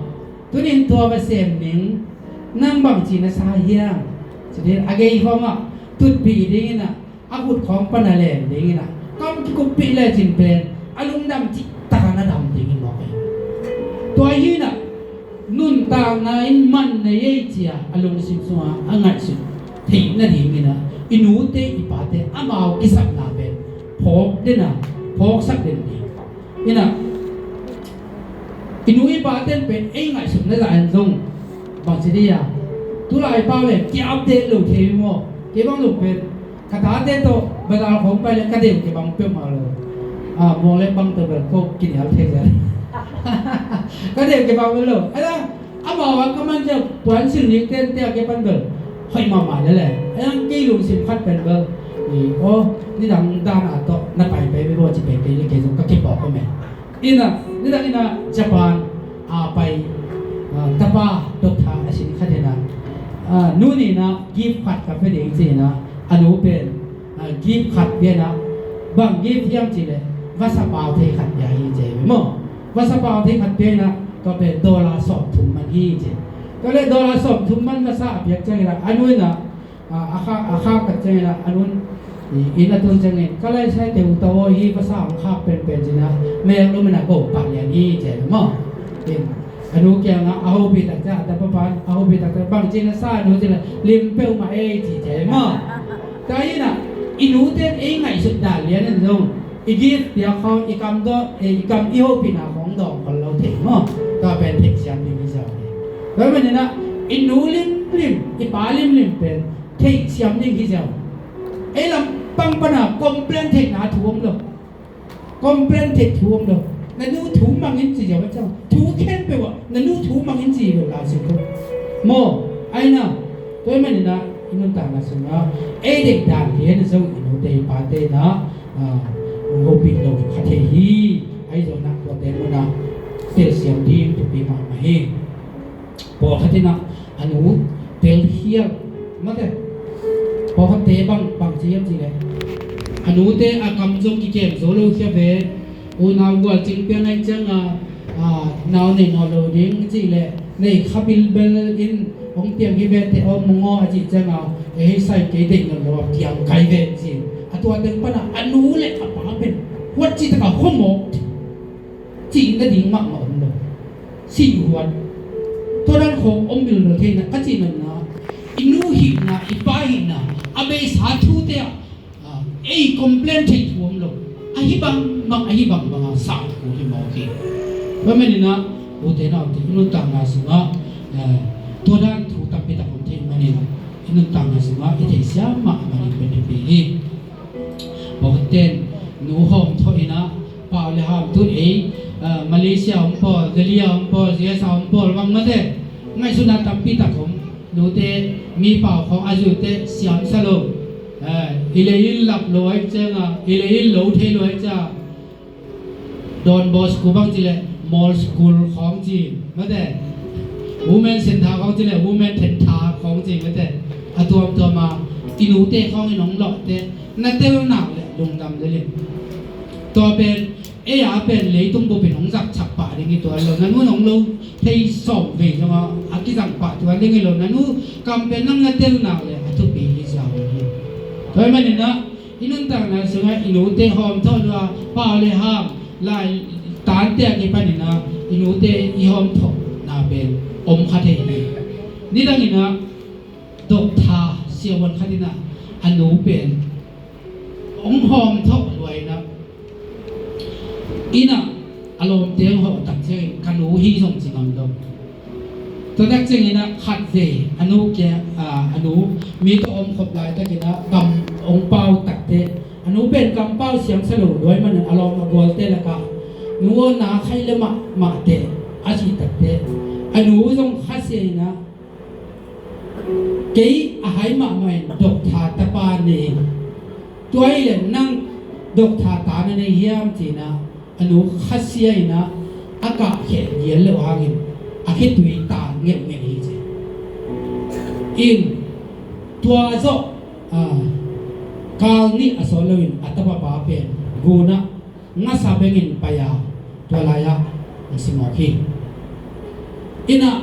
tunin tua va sem ning, nang bangci na sa hiam? Ci din a gei khawng ah tutpih dingin ah a khut khawng pan a lem dingin ah kam kikuppih lecin pen a lungdam cih taka na dam dingin mawk hi. Tua hi in ah nuntakna in man na ei cia a lungsim sungah a ngaihsut theih nadingin ah i nute i pate amau kisapna pen phawk den a, phawksak den ding. In ah i nu i pate pen ei ngaihsutna zah en zong bangci dih a, tulai pau le ki update lo thei maw? Kei bang lo pen ka tate tawh bazar khawng pai le ka deu kibang peuhmah lo. Ah, mawng le bang tawh bel ko kinial thei zel. Ka deu kibang lo. Ahi zong amau a ka man ciang puan sil nik ten te a kei pan bel hoih mahmah le le. Ahi zong kei lungsim khat pen bel i aw nidang dan a tawh na pai pai bel aw ci pai kei le kei zong ka kipawk ko me. In ah nidang in ah Japan a pai, ah, tapa doctor a sin khat in ah, ah, nu nih in ah gift khat ka pia ding ci in ah a nu pen, ah, gift khat pia in ah bang gift hiam cih leh vasa pau thei khat pia hi ci maw? Vasa pau thei khat pia in ah tua pen dollar sawmthum man hi ci. Tua leh dollar sawmthum man vasa a piak ciangin ah a nu in ah a, a khak, a khak tak ciangin ah a nun i, inn a tun ciangin ka laisai teu ta aw hi vasa hong khak penpen ci in ah mek lum in ah go pah lian hi ci maw? In a nu kiangah a hopih tak ciang a tapa pan a hopih tak ciang bang ci in ah sa nu ci in ah lim peuhmah ei ci ci maw? Tua hi in ah i nute in ei ngaihsut dan lian in zong i gift piak khawng i kam dawh, eh, i kam i hopihna khawng dawng khol lo thei maw? Tua pen theihsiam ding hi zaw hi. Tua hi manin ah i nu limlim i pa limlim pen theihsiam ding hi ziau. Ei lampang pana complain theihna thu om lo. Complain theih thu om lo. Na nu thu mangin ci ziau a ciang thu khempeuh ah na nu thu mangin ci lo la si ko. Maw, aina. Tua hi manin ah i nuntakna sungah ei deih dan lian a zong i nute i pate in ah, ah, hopih lo kha thei hi. Ahi zongin ah tuate munah telsiam ding thupi mahmah hi. Pawlkhat in ah a nu telkhial mate. Pawlkhatte bang, bang ci hiam cih leh a nute a kam zong kikem zo lo khia ve. Unau gualcing piang ahih ciangin, ah, nau nei nawn lo ding cih leh nei kha bilbel in hong piang hi ve teh aw mong aw a cih ciangin ei hei sai kei deih nawn lo a piang kai ve ci. A tua teng panah a nu le a pa pen huat cih takah hong mawk cih nading mahmah om lo. Sih huat. Tua dan khawng om bilbel thei in ah ka cih nopna i nu hihna i pa hihna a beisa thute ah, ah, ei complain theih thu om lo. Ahi bangbang, ahi bangbang a sang thu hi mawk hi. Tua manin ah ute naute i nuntakna sungah, eh, tua dan thu tampi tak om thei manin i nuntakna sungah i theihsiam mahmah ding pen thupi hi. Pawlkhat ten nu hawm thawh in ah pau le ham tun ei, ah, Malaysia om pawl, Delhi a om pawl, U S A om pawl bang mate ngaihsutna tampi tak om. Nute mi pau khawng a zute siamsa lo. Ah, i lei in lap lo ahih ciangin, i lei in lo thei lo ahih ciangin Don Bosco bang cih leh male school khawng ci mate. Women center khawng cih leh women center khawng ci mate. A tuamtuam a i nute khawng in hong lawhte na tel nak leh lungdam lel in. Tua pen ei a pen leitung bup in hong zak chak pah ding hi tuan lo. Na nu in hong lo thei sawm vei zong a kizang pah tuan ding hi lo. Na nu kam pen nang na tel nak leh a thupi hi ziau hi. Tua hi manin ah i nuntakna sungah i nute hawm thawh lua, pau le ham, lai tante a kipanin ah i nute i hawm thawhna pen om kha thei hi. Nidangin ah doctor siavuan khat in ah a nu pen hong hawm thawh lua in ah, inn ah a lawmte hong hawh tak ciangin ka nu hi zong ci ngam lo. Tua tak ciangin ah khatvei a nu kia, a, a nu mi tawh om khop laitakin ah kam hong pau takteh, a nu pen kampau siam sa lo lua ahih manin a lawm a gualte lakah, "Nu aw, na khaih le mahmah teh," a cih takteh, a nu zong khasia in ah, "Kei a hai mahmah in doctor tapa nei ing. Tua hileh nang doctor ta na nei hiam?" ci-in ah a nu khasia in ah a kahkheh lian loh hangin a khitui tan ngelhngelh hi ci. In tua zawh, a, kal nih a sawt loin a tapapa pen gun ah ngasa bengin pai a, tua lai-ah hong simawk hi. In ah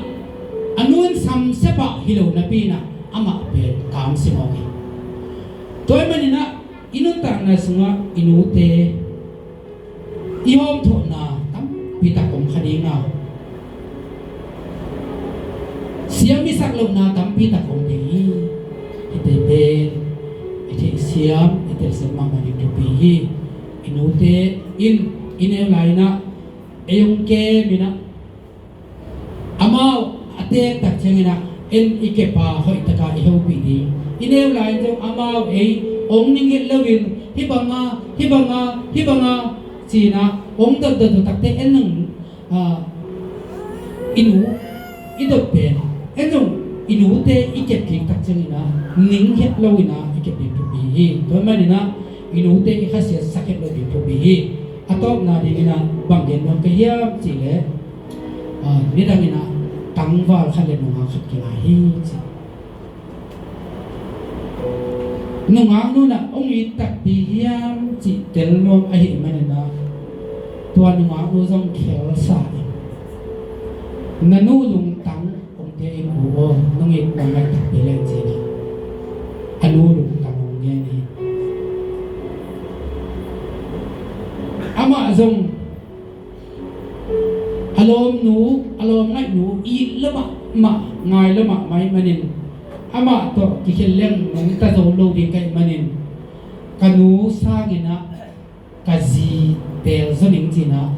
a nu in samsia pah hi lo napi in ah amah pen kam simawk hi. Tua ahih manin ah i nuntakna sungah i nute i hawmthawhna tampi tak om kha ding a, siam i sak lohna tampi tak om ding hi. Hihte pen i theihsiam, i telsiam mahmah ding thupi hi. I nute in i neu lai-in ah ei hong kem in ah, amau a teek tak ciangin ah en i kep a hoih takin i hopih ding. I neu lai-in zong amau ei hong ning het loin, "Hih bang a, hih bang a, hih bang a," ci-in ah hong dotdot uh takteh en zong, a, i nu i dot pen en zong i nute i kep kik tak ciangin ah ning het loin ah i kep ding thupi hi. Tua ahih manin ah i nute i khasiatsak het loh ding thupi hi. A tawpna dingin ah bang gen nuam ka hiam cih leh, a, nidangin ah tangval khat le nungak khat kingai hi ci. Nungaknu in ah hong it takpi hiam cih tel nuam ahih manin ah, tua nungaknu zong khelsa in, "Na nu lungtang hong te in, U aw, nong it, nong ngaih takpi leh," ci-in ah a nu lungtang hong ngen hi. Amah zong a lawmnu, a lawmngaihnu it lua mahmah, ngai lua mahmah ahih manin, amah tawh kikhen leng nungta zo lo ding ka hih manin, ka nu sangin ah ka zi teel zaw ning ci-in ah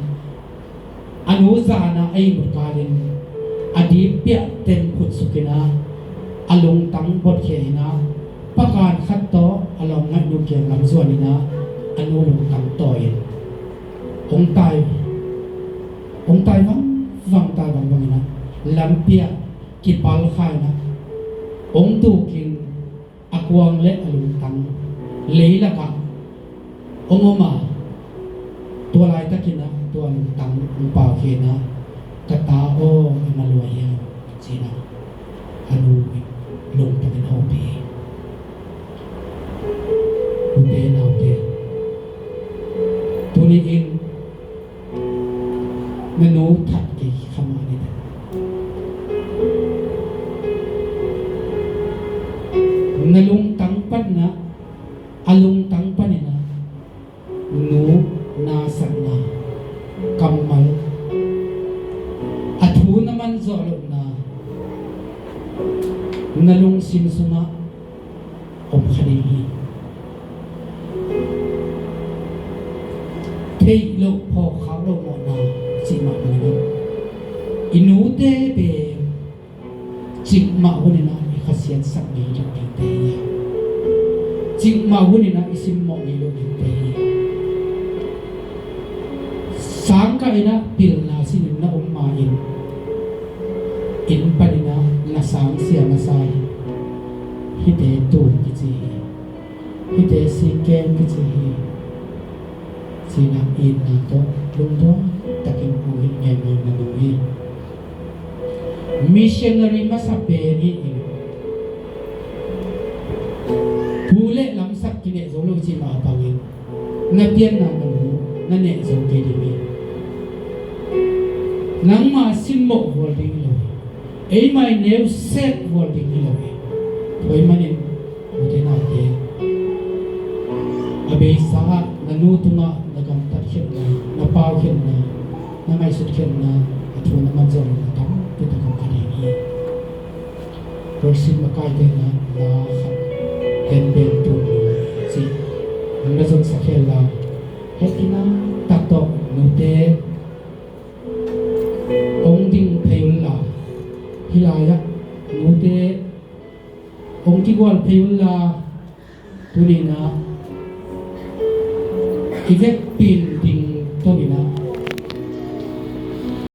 a nu zan ah a ihmut kalin a dippiah teng khut sukin ah a lungtang botkhia in ah, pakan khat tawh a lawmngaihnu kiang lam zuanin ah a nu lungtang tawi in hong tai, hong tai vangvang, tai vangvang in ah lampi ah kipal kha in ah hong tukin a kuang le a lungtang leilakah hong om a, tua laitakin ah tua lungtang hong paukhia in ah, "Ka ta aw, na lua hiam?" ci-in ah a nu in lungtang in hopih hi. Ute naute, tuni-in na nu that kei kha mah ni. Na lungtang panin ah, a lungtang panin ah nu na sakna, kammal, a thu na man zawh lohna na lungsim sungah om kha ding hi. Theih loh, phawk khak loh mawhna cih mah bangin ah, i nute pen cikmah hunin ah i khasiatsak ngei loh dingte hi a, cikmah hunin ah i simmawh ngei loh dingte hi a. Sangkah in ah pilna sinin na om ma-in, inn panin ah na sangsia masa hi. Hihte tul kici hi. Hihte singkem kici hi. Ci-in ah itna tawh lungduai takin uh hilh ngeingei na nu hi. Missionary masa pen hi in, pu le lamsak kineh zo lo cih mah bangin na pianna na nu na neh zo kei ding hi. Nangmah simmawh vual ding hi lo hi. Eimah i neu sek vual ding hi lo hi. Tua ahih manin ute naute, a beisa ah na nu tungah na gamtat khiatna, na pau khiatna, na ngaihsut khiatna, a thu na man zawh lohna tampi tak om kha ding hi. Worship makaite na la khat genben tu ci. An na zon sa khel la. Hei tina tak tawh nute ong ding phei un la. Hih lai-ah nute ong kigual phei un la. Tuni-in ah i vekpi-in